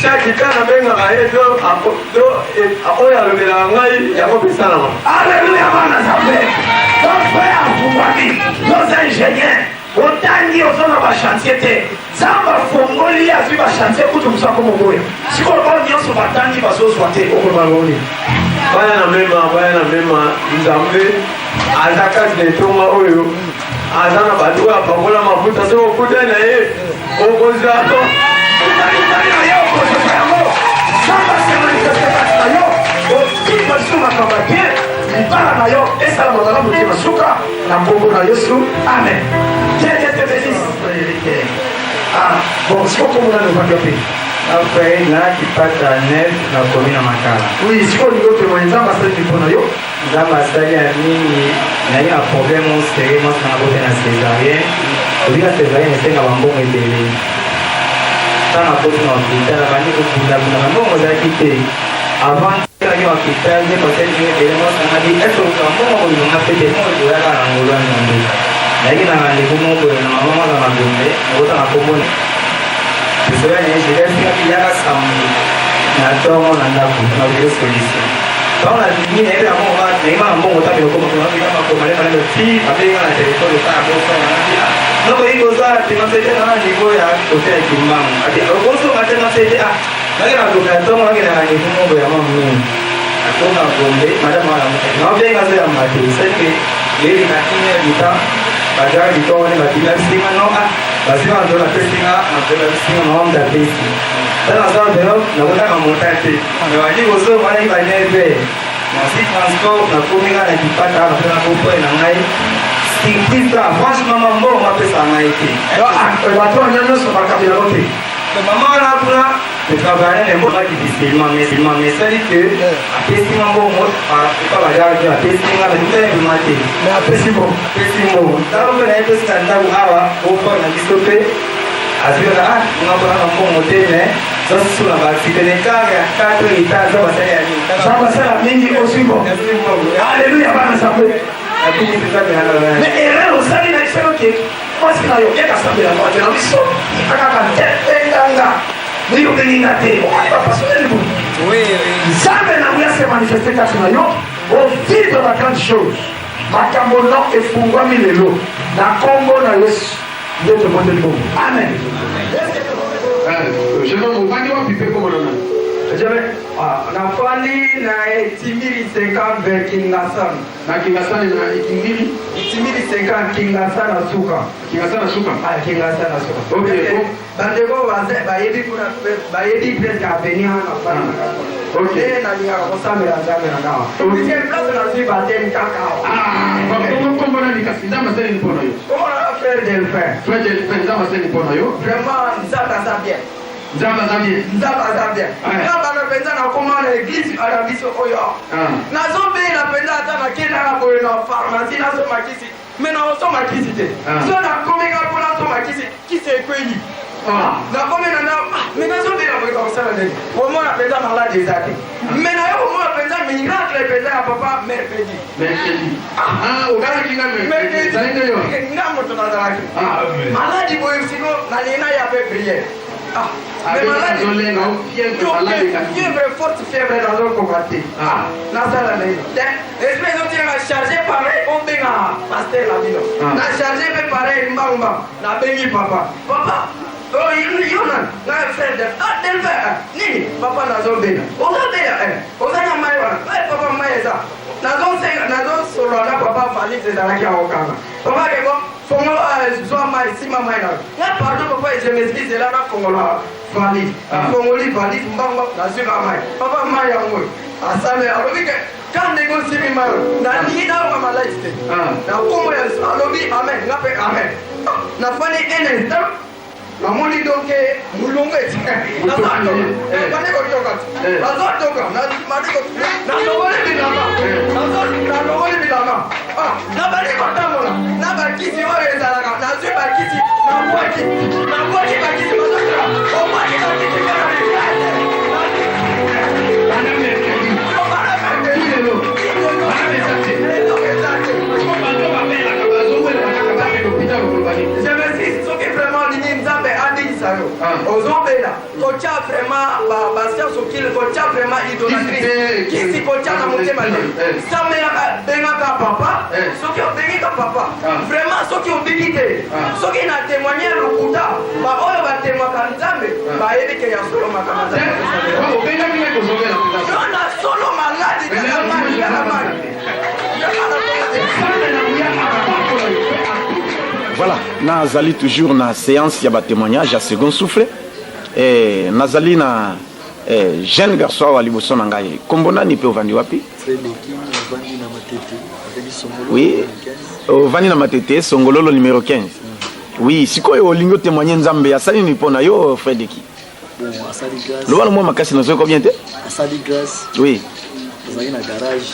[SPEAKER 16] chaque temps nabengaka ye do do oyo alobelaka ngai yango mpe esalama
[SPEAKER 2] aleluya bana nzambe donc frère afungwami yoza ingénieur otangi oza na bachantier te nzambe afongoli ye azwi bachantier kutu mosu akomoboya sikoyo bao nyonso batangi bazozwa te okoloba loni
[SPEAKER 16] baya na mema baya na mema nzambe aza kati na etonga oyo aza na bato oyo apakola mafuta soki okutani na ye okozwa
[SPEAKER 2] na ye okozwa yango nzambe asemanifeste kati na yo otika lisusu makambo ya bien libala na yo esalama malamu te masuka na nkombo na yesu amen que Dieu te bénisse ah bon sikoyo kombo nani ovandi mpe
[SPEAKER 17] Après, nakipata nef nakomi na makala.
[SPEAKER 2] Oui, sikoyo olingi otemoigne nzambe asali mpo na yo.
[SPEAKER 17] Nzambe asali ya mingi naye na problème sérieux mwasi na bote na césarienne. Obika césarienne esenga bambongo ebele. Ntango akoti na hôpital abandi kobundabunda bambongo ezalaki te. Avant naki na hôpital nde basali ndenge ebele mwasi na ngai ese kozwa mbongo kobima nga pete mbongo ekoyaka na ngolu ya Nzambe. Nayaki na rendez-vous moko boye na mama moko na Magombe, nakotanga kombo Bisoya na ye Jules atikaki yaka samedi na ntongo na ndako na luke solution. Ntango nabimi nayebi na mbongo nayeba na mbongo ntango ekoma koma makoma le malelo ti babengi nga na telefone epai ya bosala nabi ah nakoki kozala te masete na niveau ya kote ya kimbangu ati okosonga te masete ah nake na luka ya ntongo nake na rendez-vous moko ya mwa monene akoma gombe madame wana naobenga zo ya mbate c'est que leli na une heure du temps bazalaka litongo nde babimi abisinga non ah Basima na ndola pesi nga na ndola pesi nga mama mutu apesi tala naza na nakotaka montant te me bandi kozonga wana ba 9 heures nasi transport nakomi nga na kipata napena kopre na ngai surprise ta franchement mama mbongo apesa ngai te
[SPEAKER 2] bato wana nyonso bakabela te
[SPEAKER 17] mama wana kuna totravaille na mbongo difficilement mais seulement mais esali que apesi nga mbongo epa bagarde apesi nga mais te
[SPEAKER 2] mais apesi mbongo
[SPEAKER 17] apesi mbongo ntango mpe naye tosi na ndako awa ofort na biso mpe azwaka ah nga mpona mbongo te mais zosusu na baaccident quart ya 4 eta aza basali ya mingi
[SPEAKER 2] za basala mingi ozwi mbongo alleluya bana nzambe mais erreur osali na biso ke mwasi na yo yaka asambelaka te na biso akaka te enganga oyobengi nga te omoni bapasoneli boye nzambe na nguya se manifeste kati na yo ovivre ba grande chose makambo no efungwami lelo na nkombo na yesu nde tobondeli bongo amen
[SPEAKER 3] jeune homme ovandi wapi mpe komona nani
[SPEAKER 17] nafandi na etimbili 50 kingasani
[SPEAKER 3] na kingasani na etimbili
[SPEAKER 17] etimbili 50 kingasani na suka
[SPEAKER 3] kingasani na suka
[SPEAKER 17] ah kingasani na suka
[SPEAKER 3] ok
[SPEAKER 17] bandeko bayebi kuna bayebi presque avenir wana bafandi na kaka
[SPEAKER 3] Ok.
[SPEAKER 17] nde nalingaka kosambela nzambe na ngawa puisque place nazwi bateme kaka awa
[SPEAKER 3] kombo nani kasi nzambe asali mpo na yo
[SPEAKER 17] kombo na frère delphin
[SPEAKER 3] frère delphin nzambe asali mpo na yo
[SPEAKER 17] vraiment nzambe aza bien
[SPEAKER 3] nzambe aza bien
[SPEAKER 17] nzambe aza bien nga bana mpenza nakoma na eglise na biso oyo nazobela mpenza ata nakendaka boye na pharmacie nasomba kisi me nakosomba kisi te so nakomeka mpo nasomba kisi kisi ekweli.
[SPEAKER 18] Nakomi na ndako, mais nazobela boye, bakosala ndenge komona mpenza maladi eza te, mais naye komona mpenza miracle mpenza ya papa mercredi.
[SPEAKER 2] Mercredi. Ah, ogalaki nga mercredi. Ezali nde yo.
[SPEAKER 18] Nga moto nazalaki maladi boye, siko nalingi naya mpe prière. Ah, mais maladi fièvre, forte fièvre, nazokoka te, nasala ndenge te. Esprit ezotinga na charge pareil, obenga pasteur na bino, na charge mpe pareil, mbangu mbangu nabengi papa. Papa, yo nani? Ngai frère de ah Delvin. Nini papa, nazobela. Ozobela, oza na mai wana? Papa, mai eza. Nazosenga, nazosolola na papa, valise ezalaki akokanga. Papa keko fongola, zwa mai, nsima mai na nga. Pardon papa, je m'excuse, ela nafongola valise. Fongoli valise mbango, nazwi ka mai. Papa, mai yango asale, alobi ke ka ndenge osimi mai oyo, nalingi nayoka maladi te na kombo ya Yesu. Alobi amen, nga mpe amen. Nafandi un instant, namoni donc molongo eti nabandi kotoka, nazotoka, nalongoli bilamba, nalongoli bilamba, nabandi kotambola na bakisi oyo ezalaka. Nazwi bakisi, nabwaki, nabwaki bakisi, bazotoka, obwaki bakisi kaka. Je m'excuse, soki vraiment olingi Nzambe abikisa yo, ozobela, kotya vraiment bascience okile, kotya vraiment idolâtrie, kisi kotya na motema te. Sambelaka, bengaka papa. Soki obengika papa vraiment, soki obiki te, soki na témoigne lokuta, baoyo batemwaka Nzambe bayebi ke ya solo makambo yo na solo maladi kaka mai, kaka mai.
[SPEAKER 3] Voilà, nazali toujours na séance ya batémoignage ya second souffle. Nazali na jeune garçon awa liboso na ngai. Kombo nani mpe ovandi wapi? Oui, ovandi na Matete, Songololo numéro 15. Oui, sikoyo olingi otémoigne Nzambe asali nini mpo na yo, Fredeki?
[SPEAKER 19] Bon, asali grâce.
[SPEAKER 3] Loba mwa makasi, nazoyoka bien te.
[SPEAKER 19] Asali grâce.
[SPEAKER 3] Oui.
[SPEAKER 19] Azalaki na garage,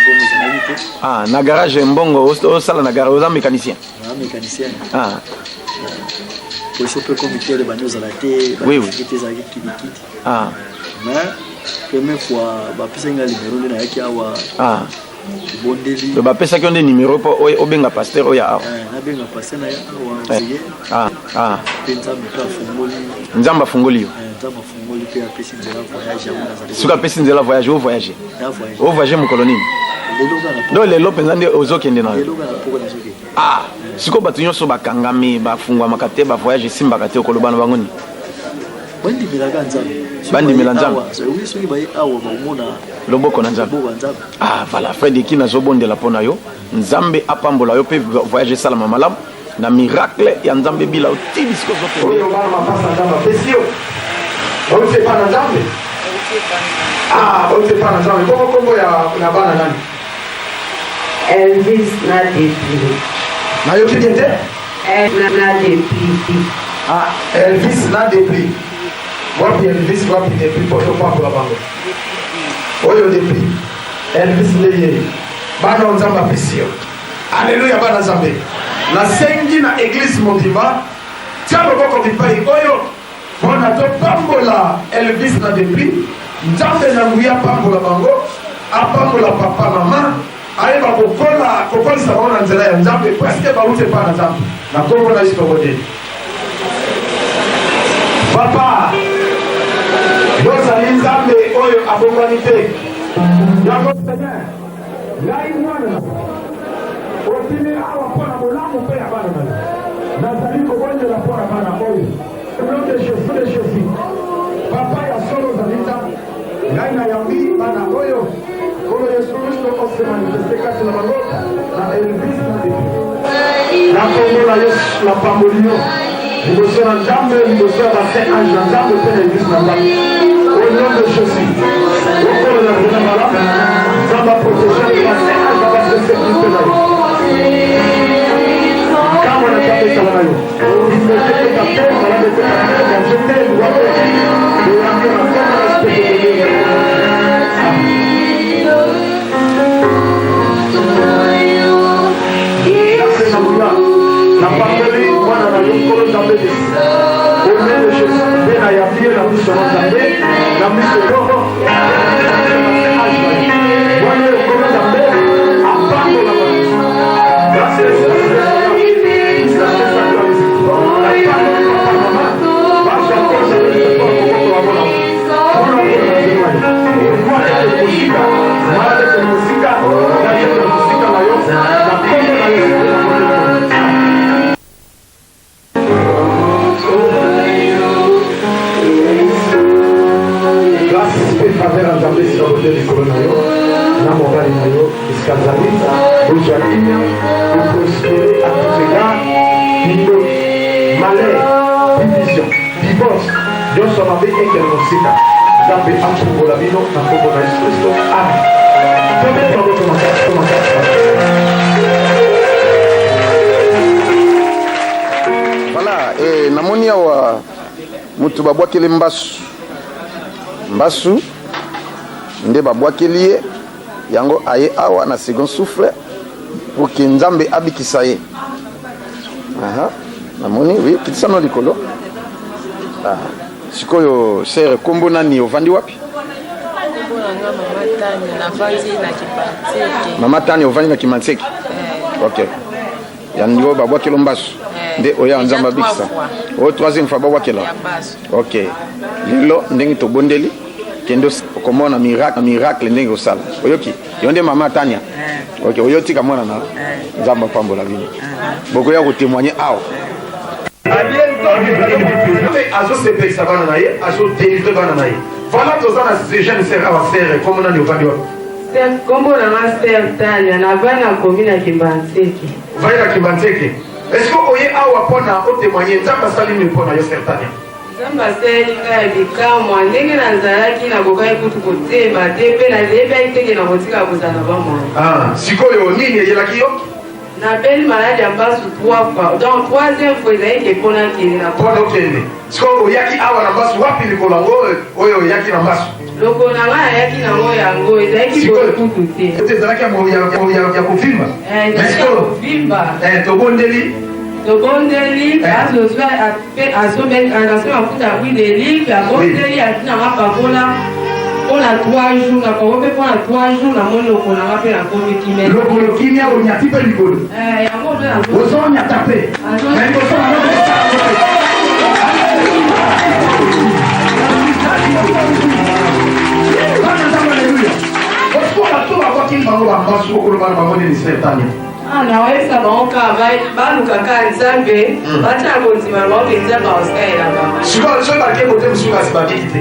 [SPEAKER 19] mbongo ezalaki te.
[SPEAKER 3] Ah, na garage, mbongo, osala na garage, oza mécanicien?
[SPEAKER 19] Na mécanicien.
[SPEAKER 3] Ah.
[SPEAKER 19] Poso mpe comité bandi ozala te.
[SPEAKER 3] Oui.
[SPEAKER 19] Te, ezalaki kilikili.
[SPEAKER 3] Ah.
[SPEAKER 19] Mais première fois bapesaki nga numéro nde nayaki awa.
[SPEAKER 3] Ah.
[SPEAKER 19] Ebondeli.
[SPEAKER 3] Donc bapesaki yo nde numéro mpo obenga pasteur oyo awa?
[SPEAKER 19] Nabenga pasteur na ye awa nzeye.
[SPEAKER 3] Ah. Ah.
[SPEAKER 19] Mpe Nzambe mpe afungoli.
[SPEAKER 3] Nzambe afungoli yo.
[SPEAKER 19] Nzambe afungoli mpe apesi nzela voyage, yango nazali.
[SPEAKER 3] Soki apesi nzela voyage, ovoyage?
[SPEAKER 19] Na voyage.
[SPEAKER 3] Ovoyage mokolo nini?
[SPEAKER 19] Lelo kaka.
[SPEAKER 3] Donc lelo mpenza nde ozokende na yo?
[SPEAKER 19] Lelo kaka poko nazokende.
[SPEAKER 3] Ah, sikoyo bato nyonso bakangami, bafungwamaka te, bavoyage esimbaka te, okoloba na bango nini?
[SPEAKER 19] Bandimelaka Nzambe.
[SPEAKER 3] Bandimela Nzambe.
[SPEAKER 19] Oui, soki baye awa bakomona
[SPEAKER 3] loboko na Nzambe.
[SPEAKER 19] Loboko ya Nzambe.
[SPEAKER 3] Ah voilà, Fred Eki, nazobondela mpo na yo, Nzambe apambola yo mpe voyage esalama malamu na miracle ya Nzambe bila oti bisika ozokende.
[SPEAKER 2] Oyo bana mapasa Nzambe apesi yo, bauti epa na Nzambe. Ah, bauti epa na Nzambe. Bongo kombo ya na bana nani?
[SPEAKER 14] Elvis na Depi.
[SPEAKER 2] Nayoki bien te.
[SPEAKER 14] Na Depi.
[SPEAKER 2] Ah, Elvis na Depi. Wapi Elvis, wapi Depi, mpo topambola bango? Oyo Depi, Elvis nde ye. Bana oyo Nzambe apesi yo, alleluya! Bana Nzambe, nasengi na église mobimba, tia loboko bipai oyo mpona topambola Elvis na Depi. Nzambe na nguya apambola bango, apambola papa, mama, ayeba kokola, kokolisa bango na nzela ya Nzambe, parce bauti epa na Nzambe. Na nkombo na Yesu tokondeli. Papa, yozali Nzambe oyo abongwani te. Yango Seigneur, ngai mwana otimi awa mpo na bolamu mpe ya bana na yo, nazali kobondela mpo na bana oyo. Au nom de Jésus, de Jésus, papa ya solo, ozali Nzambe. Ngai nayambi bana oyo. Nkolo Yesu Kristo, ose manifeste kati na bango, na Elvis na Depi. Na kombo na Yesu, napamboli yo liboso na Nzambe, liboso ya basaint ange na Nzambe mpe na église na Nzambe. Au nom de Jésus, okolo na nzela malamu. Nzambe aprotege, basaint ange na basécurité na yo. Likambo na Nzambe ezala na yo. Ekota te, malade ekota te, danger te, liwa te. Eyambi na kombo na Yesu. Napamboli mwana na yo nkolo nzambe de au nom de jésus mpe nayambi ye na miso na nzambe na miso yoko wana oyo nkolo nzambe apambolaka faveur ya nzambe esika bote likolo na yo na mobali na yo esika azali bozwa kimia boprospere à tous égards kindoki malheur division divorce nyonso ya mabe ekele mosika nzambe afungola bino na nkombo na yesu kristo amen tobeti maboko makasi makasi.
[SPEAKER 3] Voilà, eh, namoni awa moto babwakeli mbasu mbasu nde babwakeli ye yango aye awa na second souffle pour que nzambe abikisa ye. Aha, namoni oui, kitisa no likolo. Ah, sikoyo sere kombo nani ovandi wapi?
[SPEAKER 14] Kombo na nga Mama Tania, navandi na Kimbanseke.
[SPEAKER 3] Mama Tania ovandi na Kimbanseke?
[SPEAKER 14] Eh.
[SPEAKER 3] Ok. Yango babwakelo mbasu
[SPEAKER 14] Eh.
[SPEAKER 3] nde oya nzambe
[SPEAKER 14] Déjà
[SPEAKER 3] abikisa.
[SPEAKER 14] trois fois.
[SPEAKER 3] Oyo troisième fois babwakela.
[SPEAKER 14] Ya mbasu.
[SPEAKER 3] Ok. Lelo ndenge tobondeli kende okomona miracle miracle ndenge osala. Oyoki? Yo nde mama Tania. Ok, oyo tika mwana na Nzambe apambola bino. Bokoya kotémoigner awa.
[SPEAKER 2] Azosepelisa bana na ye, azodelivre bana na ye. Voilà, toza na jeune sere awa. Sere, kombo nani, ovandi wapi?
[SPEAKER 14] Kombo na nga Sœur Tania, navandi na commune ya Kimbanseke.
[SPEAKER 2] Ovandi na Kimbanseke. Est ce que oye awa mpona otémoigne Nzambe asali nini mpo na yo, sere Tania?
[SPEAKER 14] Nzambe asaleli ngai ya bikamwa. Ndenge nazalaki, nakokaki kutu kotelema te mpe nayebaki te ke nakotika kozala na bomoi.
[SPEAKER 2] Ah, sikoyo nini eyelaki yo?
[SPEAKER 14] Nabeli maladi ya mbasu trois fois, donc troisième fois ezalaki ke mpo nakende na
[SPEAKER 2] Mpona okende. Sikoyo oyaki awa na mbasu wapi? Likolo yango oyo oyaki na mbasu?
[SPEAKER 14] Lokolo na ngai ayaki nango, yango ezalaki boye kutu te.
[SPEAKER 2] Ete ezalaki ya kovimba.
[SPEAKER 14] Eh, ezalaki ya kovimba.
[SPEAKER 2] Eh, tobondeli.
[SPEAKER 14] Tobondeli, azozwa mpe asobe mafuta ya huile d'olive, abondeli, atinanga pakola mpona 3 jours, napako mpe mpona 3 jours, namoni lokolo nanga mpe nakomi kimia.
[SPEAKER 2] Lokolo kimia, onyati mpe likolo.
[SPEAKER 14] Eh, yango mpe nazo-
[SPEAKER 2] Ozonyata mpe. Na liboso na bango osala yango te. Bana Nzambe, aleluya. Osiko bato babwakeli bango bambasu, okoloba na bango nini, sœur Tania?
[SPEAKER 14] Ah, nawayebisa bango kaka baluka kaka Nzambe, batia kondima na bango ke Nzambe akosalela bango.
[SPEAKER 2] Sikoyo soki bake kote mosusu kasi babiki te?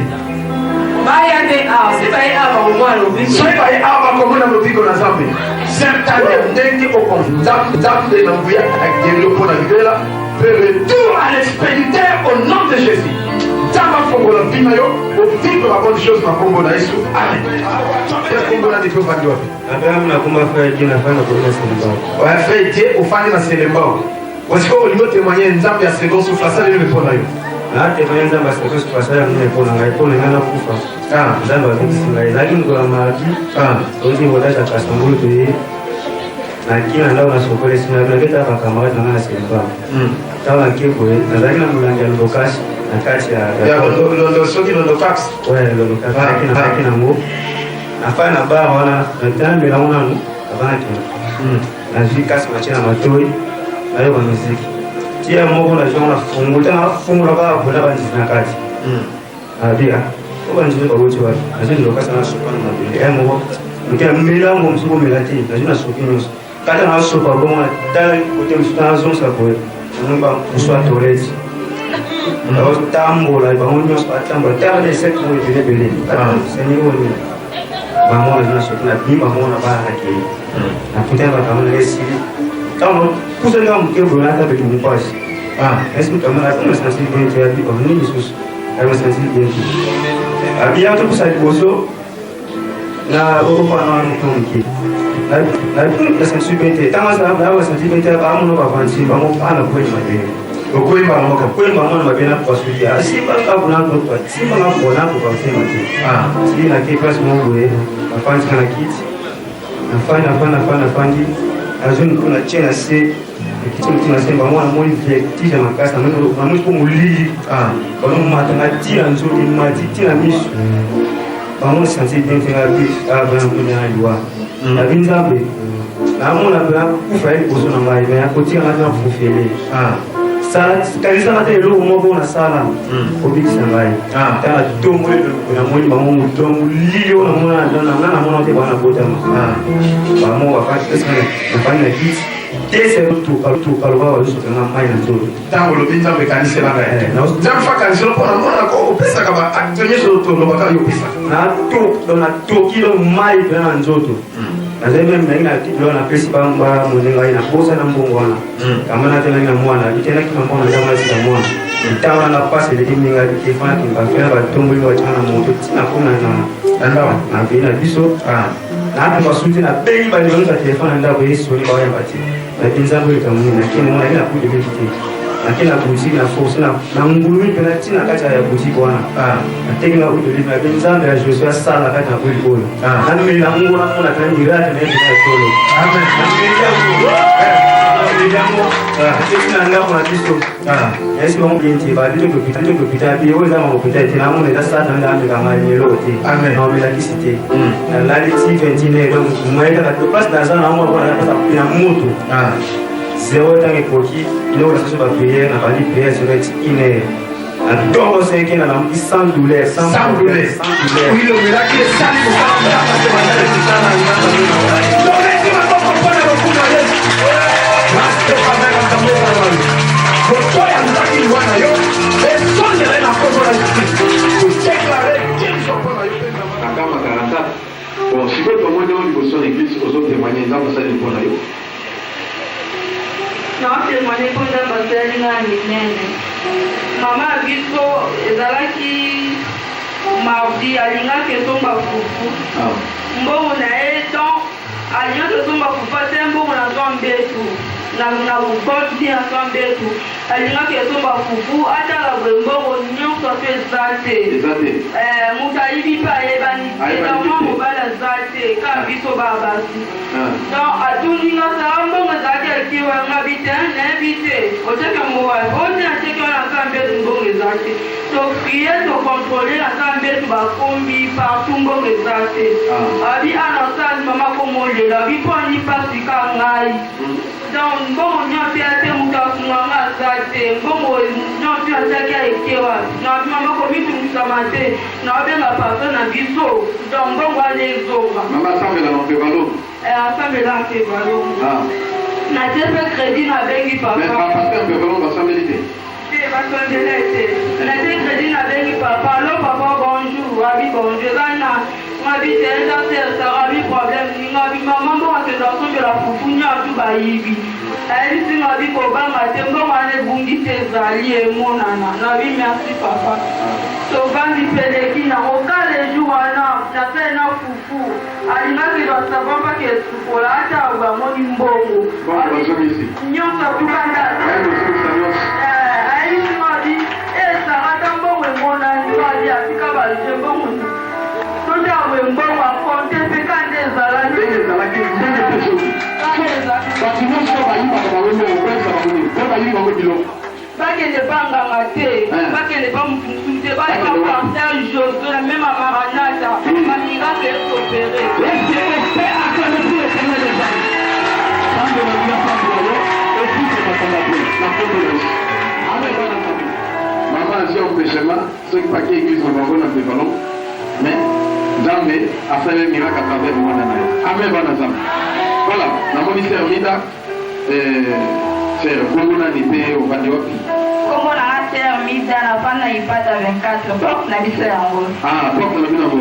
[SPEAKER 14] Baya nde awa, soki baye awa bakomona lobiko.
[SPEAKER 2] Soki baye awa bakomona lobiko na Nzambe. Sœur Tania, ndenge okonzi Nzambe, Nzambe na nguya ageri yo mpo na libela mpe retour à l'expéditeur au nom de Jésus. Nzambe afongola vie na yo, ovivre ba bonne chose na nkombo na Yesu, amen. Nkombo nani mpe ovandi wapi?
[SPEAKER 16] Abraham, nakoma frère Dieu, nafandi na commune ya Selembao.
[SPEAKER 2] Ouais, frère Dieu, ofandi na Selembao. Osiko olingi otémoigne Nzambe ya second souffle asali nini mpo na yo?
[SPEAKER 16] Natémoigne Nzambe ya second souffle asali nini mpo na ngai. Mpo na ngai nakufa, Nzambe azongisi ngai. Ezalaki mokolo ya mardi, touti rodage ya Kasangulu, toye naki na ndako, nasokoli, nsima nabetaka bacamarade na ngai na Selembao. Ntango nake boye, nazalaki na molangi ya Londokasi na kati ya
[SPEAKER 2] Ya Londo, soki Londokax.
[SPEAKER 16] Ouais, Londokax nazalaki nango. Nafandi na bar wana, natambela ngo nanu avant nakende. Nazwi kasi matie na matoi, nayoka miziki tia moko, nazwi yango, nafungula. Ntango nafungola kaka vola banzisi na kati, nabia o banzisi bawuti wapi? Nazwi Londokasi, nasopa na mabele ya moko moke, namela yango, mosusu komela te. Nazwi, nasopi nyonso kata, nasopa bongo, natala kote mosusu, nazongisa boye, namoni bamosusu ya toilette bazotambola, bango nyonso batambola. Tala na eseke moko ebele ebele seni oyo nini bango nazwi, nasoki nabimi bango na bana, nakei nakutani bakambo na esili. Ntango pusani kaka moke boye, nata beti mopasi esi moto amona atina sentir bien te. Abi nini lisusu? Ayo sentir bien te. Abi topusa liboso na okopana wana moto moke na sentir bien te. Ntango azala sentir bien te, bamono bavanti bango ana kweli mabele.
[SPEAKER 2] Okoyemba moko.
[SPEAKER 16] Koyemba mwana mabe na kwasuki asimba ngabu nakoka simba ngabu nakoka kosema te. Sili nake place moko boye, nafandi na kiti, nafandi, nafandi, nafandi, nafandi, nazwi moko na tie na se.
[SPEAKER 17] Nakiti motu na se bango namoni vertige ya makasi namoni mpo molili bazomata nga ti na nzoto emati ti na miso bango sentir bien te nga bi na liwa nabi nzambe namona mpe nakufa ye liboso na ngai me akotika ngai te nakufele kanisaka te eloko moko nasala obikisa ngai tala tomboli namoni bango moto molili oyo namona nga namona te bana botama bango bafandi na kiti te se toka toka lokola bazosopela nga mai na nzoto
[SPEAKER 3] ntango olobi nzambe ekanisela ngai nzambe fa kanisela mpo namonaka opesaka baakte nyonso tolobaka yo opesaka
[SPEAKER 17] natoki do mai mpena na nzoto nazali meme nangi na biloko napesi bamonde ngai nabosa na mbongo wana kama natelaki na mwana bitelaki na mwana ntango nasika mwana ntango wana mpasi eleki mingi efanaki bafela batomboli batyaka na moto ntina koma na vei na biso napema suki nabengi bandeko nyonso ya telefone na ndako esoni baoyamba te nabi nzambe oyo likambo nini nakende ngo nake na kutu eleki te nake na boutique na force na ngulumi mpena ntina kati ya boutique wana nateki na huile d'olive nabi nzambe ya josue asala kati na huile oyo namela ngo namona pena miracle na ye pena ya solo nameli yango nateki na ndako na biso nayesi bango bien te babi tokopita bi oyo eza makopita te namona eza satana nde ameka ngai eloko te naomelakisi te nalali ti 21 heure donc moye kaka te place naza na yango mpona napesa na moto zero ntango ekoki biloko na biso bapriere na bandi priere zero ti une heure na ntongo seke na lamuki sans douleur sans douleur sans douleur
[SPEAKER 3] Nakama 44 bon sikoyo tomoni yo liboso na eglise ozo témoigner nzambe asali mpo na yo
[SPEAKER 6] naotémoigne mpo nzambe asaleli ngai ya minene mama ya biso ezalaki mardi alingaki esomba fufu mbongo na ye donc alingaki esomba fufu ate mbongo na zwa mbetu na na boti na zwa mbetu alingaki esomba fufu atala boye mbongo nyonso mpe eza te Eh, moto ayibi mpe ayebani te donc mwa mobali aza te kaka biso baa basi donc atuni nga sara mbongo ezalaki ekiwa nga bi te nayebi te otiaki yango wapi oyo te natiaki wana na sa mbetu mbongo eza te tofrie tocontrole na sa mbetu bakombi partout mbongo eza te abi ana osali mama komolela abi mpo ani mpasi ka ngai Donc mbongo nionso ya te mutu asunga nga aza te mbongo nionso atiaki eke wapi na mama komitungisama te na obenga papa na biso donc mbongo wana ezonga.
[SPEAKER 3] Mama asambela na mpe balongo.
[SPEAKER 6] Eh, asambela mpe balongo. Ah. Natie mpe crédit nabengi papa.
[SPEAKER 3] Mais ba pasteur mpe balongo basambeli te.
[SPEAKER 6] Te basambela te. Natie crédit nabengi papa. Allo papa bonjour. Abi bonjour. Eza na ngabi te eza sœur Sarah abi problème ni ngabi mama mbongo akenda kosombela fufu nyatu bayibi. Ayebisi ngabi kobanga te mbongo wana ebungi te ezali emonana. Nabi merci papa. Tovandi mpe eleki nango kale jour wana nasali na fufu alingaki basavon mpaka esukola ata bamoni mbongo nyonso atukanda ayebisi ngabi esanga ata mbongo emonani ngabi atika baje mbongo soki abwe mbongo akonte mpe kanda ezalaki
[SPEAKER 3] ndenge ezalaki ndenge mpe soki bato nyonso bayibaka bango mbongo koyebisa bango nini mpo bayibi bango biloko
[SPEAKER 6] bakende pa nganga te bakende pa motu mosusu te bayeba pasteur josue na meme maranata bamiracle esopere
[SPEAKER 3] mama azwi empêchement soki pake église na bango na devalon mais nzambe asali miracle à travers mwana na ye amen bana nzambe voilà namoni sœur mida sœur kombo nani mpe ovandi wapi
[SPEAKER 20] Kombo na nga Sœur Mida nafandi na Ipata 24 porte na biso yango.
[SPEAKER 3] Ah, porte na bino yango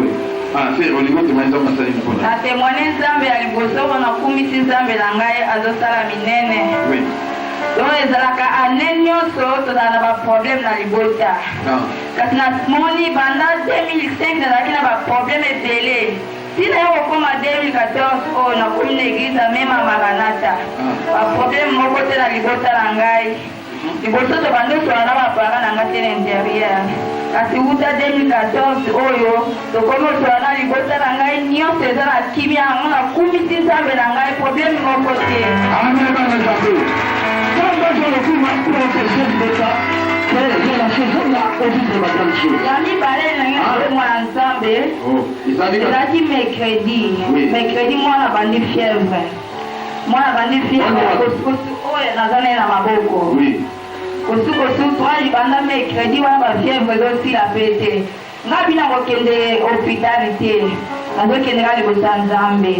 [SPEAKER 3] ah sœur olingi otemani nzambe asali mpona
[SPEAKER 20] Na témoigne Nzambe ya liboso mpo nakumisi Nzambe na ngai azosala minene.
[SPEAKER 3] oui
[SPEAKER 20] Donc ezalaka année nyonso tozala na ba problème na libota.
[SPEAKER 3] ah.
[SPEAKER 20] Kasi namoni banda 2005 nazalaki na ba problème ebele. Ntina ya kokoma 2014 oyo nakomi na eglise ya Mema Maranatha. Ba problème moko te na libota na ngai. Liboso tobandi osola na ba parents na ngai te na interieur. Kasi wuta 2014 oyo tokomi osola na libota na ngai nyonso eza na kimia yango nakumisi Nzambe na ngai problème moko te.
[SPEAKER 3] Amen bana Nzambe.
[SPEAKER 20] Ya mibale na mwana Nzambe, ezalaki mercredi. Mercredi mwana bandi fièvre, mwana bandi fièvre kosukosu oyo naza naye na maboko kosukosu trois libanda. Mercredi wana bafièvre ezosila mpe te. Nga bina kokende hôpital te, nazokende ka liboso ya Nzambe.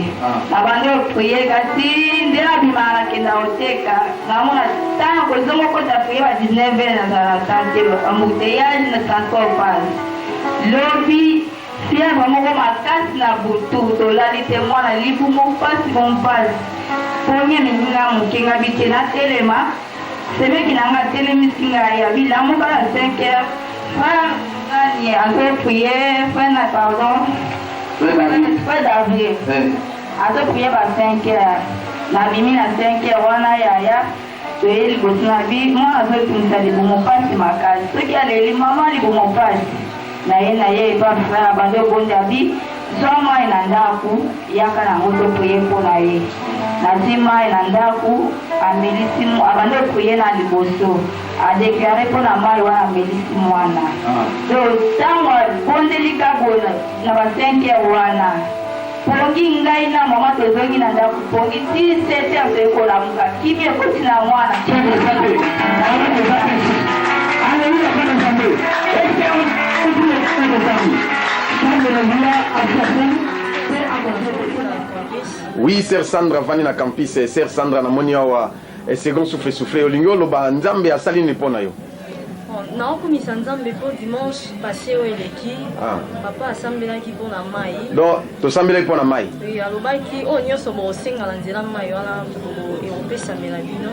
[SPEAKER 20] Nabandi oprier, kasi nde nabimaka nakenda koteka, namona ntango kozonga okota prier ba 19 heures, nazala na temps te, embouteillage na transport passe. Lobi fièvre moko makasi na butu, tolali te, mwana libumu mpasi mo mpasi, pongi emingi nga moke, nga bi te natelema. Semeki na nga atelemisi ngai, abi lamuka na 5 heures, frère nani azo prier, frère na pardon, frère David azo prier ba 5 heures. Nabimi na 5 heures wana, yaya, toye liboso na bi mwana azotungisa libumu mpasi makasi, soki aleli mama libumu mpasi na ye na ye epa frère, abandi obonda, abi zwa mai na ndako, yaka nango toprier mpo na ye. Nazwi mai na ndako, amelisi, abandi oprier na liboso, adéclarer mpo na mai wana, amelisi mwana. Donc ntango abondeli kabo na ba 5 heures wana, pongi ngai na mama tozongi na ndako, pongi ti 7 heures toyei kolamuka, kimi ekoti na mwana.
[SPEAKER 2] Alléluia, bana Nzambe. Ete Nzambe. Nzambe na nguya asakoli mpe akoki.
[SPEAKER 3] Oui, sœur Sandra vandi na campus. Sœur Sandra, namoni awa second souffle souffle, olingi oloba Nzambe asali nini mpo na yo?
[SPEAKER 21] Bon, naokumisa Nzambe mpo dimanche passé oyo eleki, papa asambelaki mpo na mai.
[SPEAKER 3] Donc tosambelaki mpo na mai.
[SPEAKER 21] Oui, alobaki oyo nyonso bokosenga na nzela mai wana ekopesamela bino.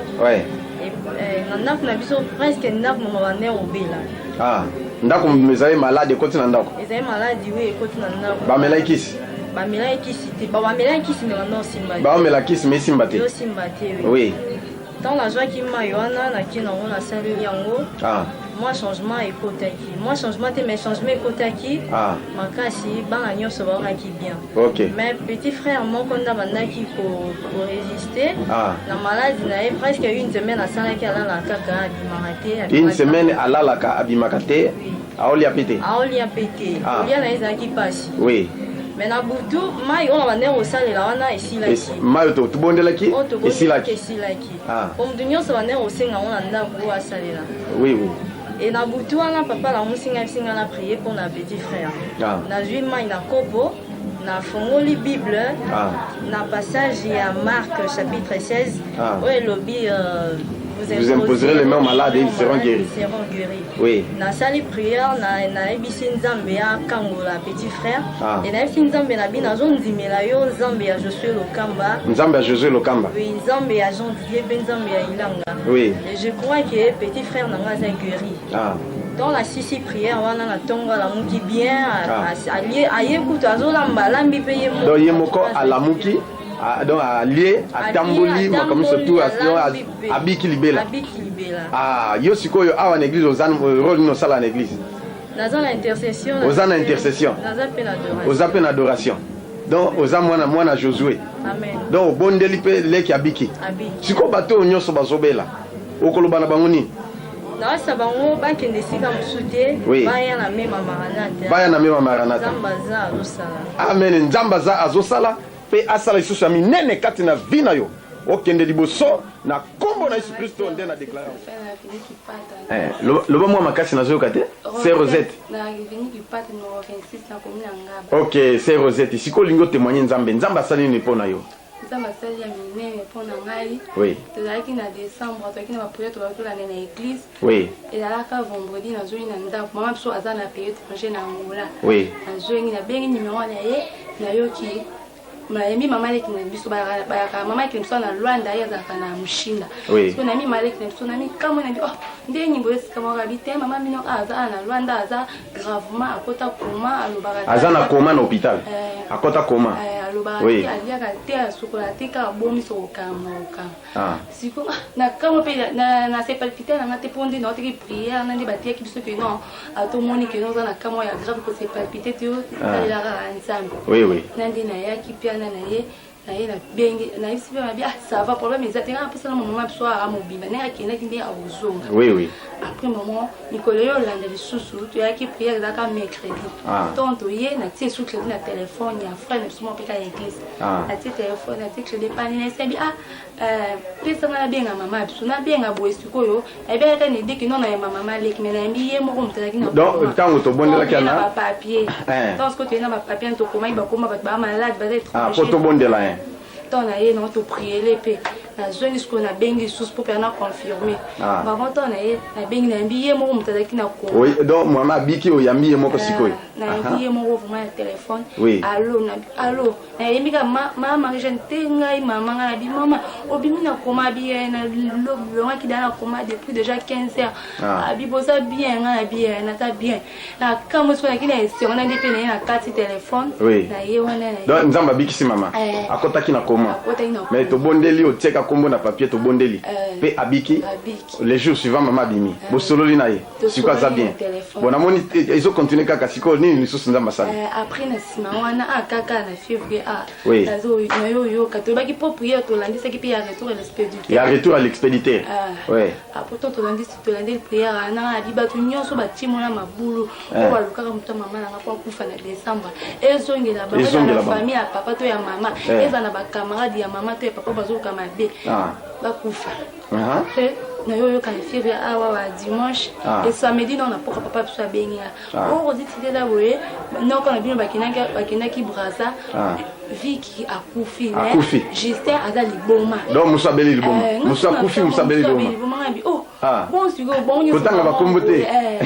[SPEAKER 21] Na ndako na biso, presque ndako mama bande obela.
[SPEAKER 3] Ah, ndako ezali malade ekoti na ndako.
[SPEAKER 21] Ezali maladi oyo ekoti na ndako.
[SPEAKER 3] Bamelaki kisi?
[SPEAKER 21] Bamelaki kisi te. Bamelaki kisi mais banda osimba te.
[SPEAKER 3] Baomela kisi mais esimba te.
[SPEAKER 21] Ezosimba te. Oui. Ntango nazwaki mai wana, nakie nango, nasaleli yango, mwa changement ekotaki, mwa changement te mais changement ekotaki makasi, bana nyonso baokaki bien. Mais petit frère moko nde abandaki korésister na maladi na ye. Presque une semaine asalaki alalaka kaka, abimaka te.
[SPEAKER 3] Une semaine alalaka, abimaka te, aolia mpe te?
[SPEAKER 21] Aolia mpe te. Kolia na ye ezalaki mpasi. Mais na butu, mai oyo bandeki kosalela wana esilaki.
[SPEAKER 3] Mai oyo tobondelaki?
[SPEAKER 21] Oyo tobondelaki.
[SPEAKER 3] Esilaki.
[SPEAKER 21] Esilaki. Po motu nyonso bandeki kosenga yango na ndako oyo asalela.
[SPEAKER 3] Oui oui
[SPEAKER 21] E na butu wana, papa alamusi ngai, bisinga na prier mpo na petit frère. Nazwi mai na kopo, nafongoli Bible na passage ya Marc chapitre 16 oyo elobi
[SPEAKER 3] Vous imposerez les mains aux malades et ils seront guéris.
[SPEAKER 21] Ils seront guéris. Nasali prière, nayebisi Nzambe akangola petit frère. E nayebisi Nzambe na bino, azondimela yo Nzambe ya Josue Lokamba.
[SPEAKER 3] Nzambe ya Josue Lokamba.
[SPEAKER 21] Oui, Nzambe ya Jean Didier mpe Nzambe ya Ilanga. Et je crois que petit frère na nga aza guéri. Dans la sisi prière wana, na ntongo alamuki bien. Aye kutu azolamba, alambi mpe ye moko.
[SPEAKER 3] Donc ye moko alamuki, donc alie, atamboli, makambo nyonso tout, abiki libela.
[SPEAKER 21] Abiki libela.
[SPEAKER 3] Ah, yo sikoyo awa na église oza rôle nini osala na église?
[SPEAKER 21] Naza na intercession.
[SPEAKER 3] Oza na intercession.
[SPEAKER 21] Naza mpe na adoration.
[SPEAKER 3] Oza mpe na adoration, donc oza mwana mwana Josue.
[SPEAKER 21] Amen.
[SPEAKER 3] Donc obondeli mpe leki abiki.
[SPEAKER 21] Abiki.
[SPEAKER 3] Sikoyo bato oyo nyonso bazobela, okoloba na bango nini?
[SPEAKER 21] Nawasa bango bakende esika mosusu te. Baya na Mema Maranata.
[SPEAKER 3] Baya na Mema Maranata.
[SPEAKER 21] Nzambe aza azosala.
[SPEAKER 3] Amen, Nzambe aza azosala mpe asala lisusu ya minene kati na vie na yo, okende liboso na nkombo na Yesu Kristo nde na déclarer. Loba mwa makasi, nazoyoka te, sœur Rosette.
[SPEAKER 22] Na avenue du Pape numéro 26, na commune ya Ngaba.
[SPEAKER 3] Ok, sœur Rosette, sikoyo olingi otémoigne Nzambe, Nzambe asali nini mpo na yo?
[SPEAKER 22] Nzambe asali ya minene mpo na ngai. Tozalaki na décembre, tozalaki na baprière, tozalaki tolanda na église. Ezalaka vendredi, nazongi na ndako, mama biso aza na pays étranger na Angola. Nazongi, nabengi numéro na ye, nayoki nayembi mama leki na biso, bayaka mama leki na biso na Lwanda, ye azalaka na Mushinda. So nayembi mama leki na biso, nami kamwe na bi oh nde nyimbo esika moko abi te, mama bino aza na Lwanda, aza gravement, akota coma, alobaka.
[SPEAKER 3] Aza na coma na hôpital? Akota coma?
[SPEAKER 22] Alobaka te, aliaka te, asukola te, kaka bomiso kokanga kokanga. Siko na kamwe mpe na se palpiter nanga te, mpo nde naotaki prière na nde batiaki biso ke non, atomoni ke non, oza na kamwa ya grave, kose palpiter te, otalelaka Nzambe.
[SPEAKER 3] Oui, oui.
[SPEAKER 22] Na nde nayaki mpe ana na ye. Naye nabengi, nayebisi mpe babi, ah ça va, problème eza te, ngai napesa na mama biso aa mobimba ndenge akendaki nde akozonga.
[SPEAKER 3] Oui, oui.
[SPEAKER 22] Après moment, mikolo yo olanda lisusu, toyaki prière ezalaka mercredi.
[SPEAKER 3] Ah.
[SPEAKER 22] Ntongo toye, natie sous crédit na telefone ya frère na biso moko mpe kaka ya église.
[SPEAKER 3] Ah.
[SPEAKER 22] Natie telefone, natie crédit epani, nayebi ah euh, pesa ngai nabenga mama biso, nabenga boye sikoyo, nayebi kaka na edeki non nayamba mama leki, mais nayambi ye moko moto azalaki na
[SPEAKER 3] Donc ntango tobondelaki
[SPEAKER 22] na
[SPEAKER 3] ana
[SPEAKER 22] bapapier.
[SPEAKER 3] Eh.
[SPEAKER 22] Ntango sikoyo toye na bapapier, tokomaki bakoma bato baa malade, baza
[SPEAKER 3] Ah, po
[SPEAKER 22] étranger.
[SPEAKER 3] tobondela ye.
[SPEAKER 22] Ntango na ye nango topriele mpe nazongi sikoyo nabengi lisusu mpo mpe na confirme.
[SPEAKER 3] Ah.
[SPEAKER 22] Bango ntango na ye nabengi, nayambi ye moko moto azalaki na koma.
[SPEAKER 3] Oui, donc mama abiki oyambi ye moko sikoyo.
[SPEAKER 22] Nayambi ye moko vraiment ya telefone.
[SPEAKER 3] Oui.
[SPEAKER 22] Allo, allo, nayembi kaka ma Marie Jeanne te, ngai mama ngai nabi mama obimi na koma, abi ye na longaki da na koma depuis déjà 15 heures.
[SPEAKER 3] Ah.
[SPEAKER 22] Abi boza bien, ngai nabi ye naza bien, na kamwe sikoyo naki na esengo na nde mpe na ye na kati telefone.
[SPEAKER 3] Oui.
[SPEAKER 22] Na ye wana na ye.
[SPEAKER 3] Donc Nzambe abikisi mama.
[SPEAKER 22] Eh.
[SPEAKER 3] Akotaki na koma.
[SPEAKER 22] Akotaki na
[SPEAKER 3] Mais tobondeli, otieka kombo na papier, tobondeli.
[SPEAKER 22] Eh.
[SPEAKER 3] Pe abiki.
[SPEAKER 22] Abiki.
[SPEAKER 3] Les jours suivants mama abimi. Bosololi na ye. Sikoyo aza
[SPEAKER 22] Tosololi
[SPEAKER 3] bien.
[SPEAKER 22] na telefone.
[SPEAKER 3] Bon namoni ezo continuer kaka sikoyo nini lisusu Nzambe asali.
[SPEAKER 22] Après na nsima wana a kaka na février a
[SPEAKER 3] Oui.
[SPEAKER 22] nayo oyoka toyebaki mpo prière tolandisaki mpe ya retour à l'expéditeur.
[SPEAKER 3] Ya retour à l'expéditeur.
[SPEAKER 22] Ah.
[SPEAKER 3] Oui.
[SPEAKER 22] Après to tolandisi, tolandeli prière wana, abi bato nyonso batimona mabulu
[SPEAKER 3] Eh.
[SPEAKER 22] oyo balukaka moto ya mama nanga mpo akufa na décembre, ezongela bango, eza
[SPEAKER 3] Ezongela
[SPEAKER 22] na
[SPEAKER 3] bango.
[SPEAKER 22] famille ya papa to ya mama,
[SPEAKER 3] Eh.
[SPEAKER 22] eza na bacamarade ya mama to ya papa bazoluka mabe,
[SPEAKER 3] Ah.
[SPEAKER 22] bakufa.
[SPEAKER 3] Uh-huh.
[SPEAKER 22] Après nayo oyoka na fièvre awa wa dimanche
[SPEAKER 3] Ah.
[SPEAKER 22] et samedi non na poka papa biso abengi nga.
[SPEAKER 3] Ah.
[SPEAKER 22] Oyo kozitindela boye, noko na bino bakendaki Braza.
[SPEAKER 3] Ah.
[SPEAKER 22] Viki akufi, mais
[SPEAKER 3] Akufi.
[SPEAKER 22] Justin aza liboma.
[SPEAKER 3] Donc mosu abeli liboma.
[SPEAKER 22] Eh,
[SPEAKER 3] Mosu akufi, mosu abeli liboma.
[SPEAKER 22] liboma nga bi oh.
[SPEAKER 3] Ah.
[SPEAKER 22] Bon sikoyo bongo nyonso
[SPEAKER 3] Kotanga bakombo te.
[SPEAKER 22] Eh.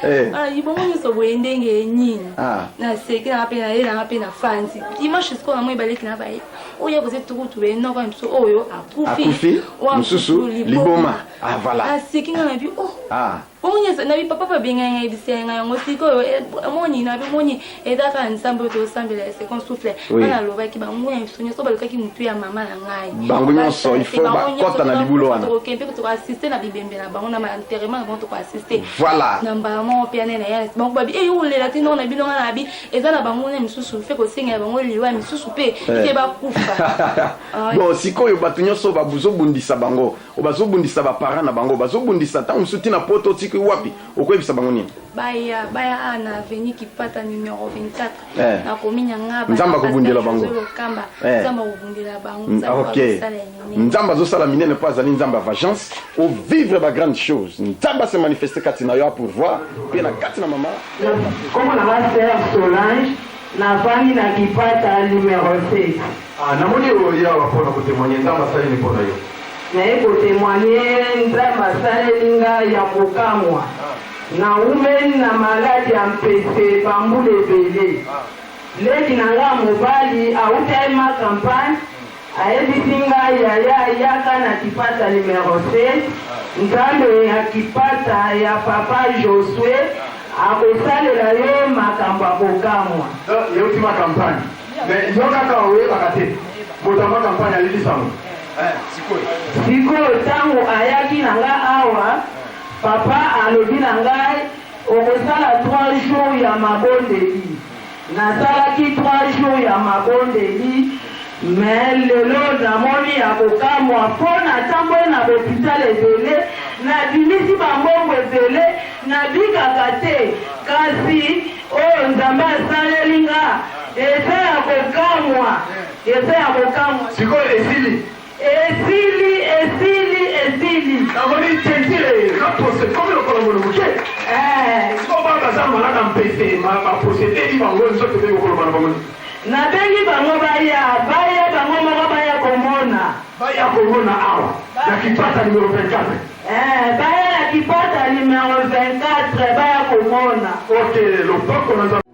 [SPEAKER 3] Eh.
[SPEAKER 22] Ah, libongo nyonso boye ndenge nini?
[SPEAKER 3] Ah.
[SPEAKER 22] Naseki nanga mpe naye nanga mpe na fandi dimanche sikoyo namoni baleki na baye oyo akoze tukutu boye, noko na biso oyo akufi.
[SPEAKER 3] Akufi,
[SPEAKER 22] Oyo
[SPEAKER 3] mosusu liboma. Ah voilà.
[SPEAKER 22] Aseki nga na bi oh.
[SPEAKER 3] Ah.
[SPEAKER 22] Bongo nyonso nabi papa mpe abengai ngai, yebisa ngai yango sikoyo, moni nabi moni eza kaka Nzambe oyo tozosambela ya second souffle.
[SPEAKER 3] Oui.
[SPEAKER 22] Nga nalobaki bango na biso nyonso balukaki motu ya mama na ngai.
[SPEAKER 3] Bango nyonso, il faut
[SPEAKER 22] Bango nyonso,
[SPEAKER 3] bakota na libulu wana.
[SPEAKER 22] Tokokende mpe tokoassiste na bibembe na bango, na enterrement na bango tokoassiste.
[SPEAKER 3] Voilà.
[SPEAKER 22] Na mbala moko mpe ane na ye bango babi e olela te, ndongo na bino nga na bi eza na bango na misusu fe kosengela bango liwa misusu mpe
[SPEAKER 3] Eh.
[SPEAKER 22] mpe bakufa. Ah,
[SPEAKER 3] Bon sikoyo bato nyonso bazobundisa bango, bazobundisa baparent na bango, bazobundisa ntango mosusu ntina poto otiki wapi, okoyebisa bango nini?
[SPEAKER 22] Baya, baya a na avenue Kipata numéro 24.
[SPEAKER 3] Eh.
[SPEAKER 22] Nakomi nyanga.
[SPEAKER 3] Nzambe akobundela bango.
[SPEAKER 22] Lokamba.
[SPEAKER 3] Eh.
[SPEAKER 22] Nzambe akobundela bango.
[SPEAKER 3] Mm, ok,
[SPEAKER 22] Nzambe akosala nini.
[SPEAKER 3] Nzambe azosala minene mpo azali Nzambe ya vengeance. Ovivre bagrande chose, Nzambe ase manifeste kati na yo, apourvoir mpe na kati na mama.
[SPEAKER 5] Kombo na nga Sœur Solange, navandi na Kipata numero 7.
[SPEAKER 16] Ah, namoni oyo awa mpona kotémoigne Nzambe asaleli mpo na yo.
[SPEAKER 5] Naye kotémoigne Nzambe asaleli ngai ya kokamwa. Naumeli na maladi ya mpese bambula ebele. Leki na ngai mobali autaki ma campagne, ayebisi ngai: "Yaya, yaka na Kipata numero 7, Nzambe ya Kipata ya papa Josue akosalela yo makambo ya kokamwa."
[SPEAKER 16] Donc euti ma campagne, mais yo kaka oyebaka te moto ya ma campagne ayebi sango.
[SPEAKER 5] Sikoyo ntango ayaki na nga awa, papa alobi na ngai: "Okosala 3 jours ya mabondeli." Nasalaki 3 jours ya mabondeli, mais lelo namoni ya kokamwa, mpo natamboli na bahôpital ebele, nabimisi bambongo ebele, nabikaka te, kasi oyo Nzambe asaleli nga eza ya kokamwa, eza ya kokamwa.
[SPEAKER 16] Sikoyo esili?
[SPEAKER 5] Esili, esili, esili.
[SPEAKER 16] Namoni tentire na pose komi lokolo molo moke. Sikoyo bana baza malaka mpese, baposeteli bango nzoto mpe kokoloba na bango.
[SPEAKER 5] Nabengi bango baya, baya bango moko, baya komona.
[SPEAKER 16] Baya komona awa na Kipata numero 24.
[SPEAKER 5] Eh, baya na Kipata numero 24, baya komona.
[SPEAKER 16] Ok, loboko na Nzambe.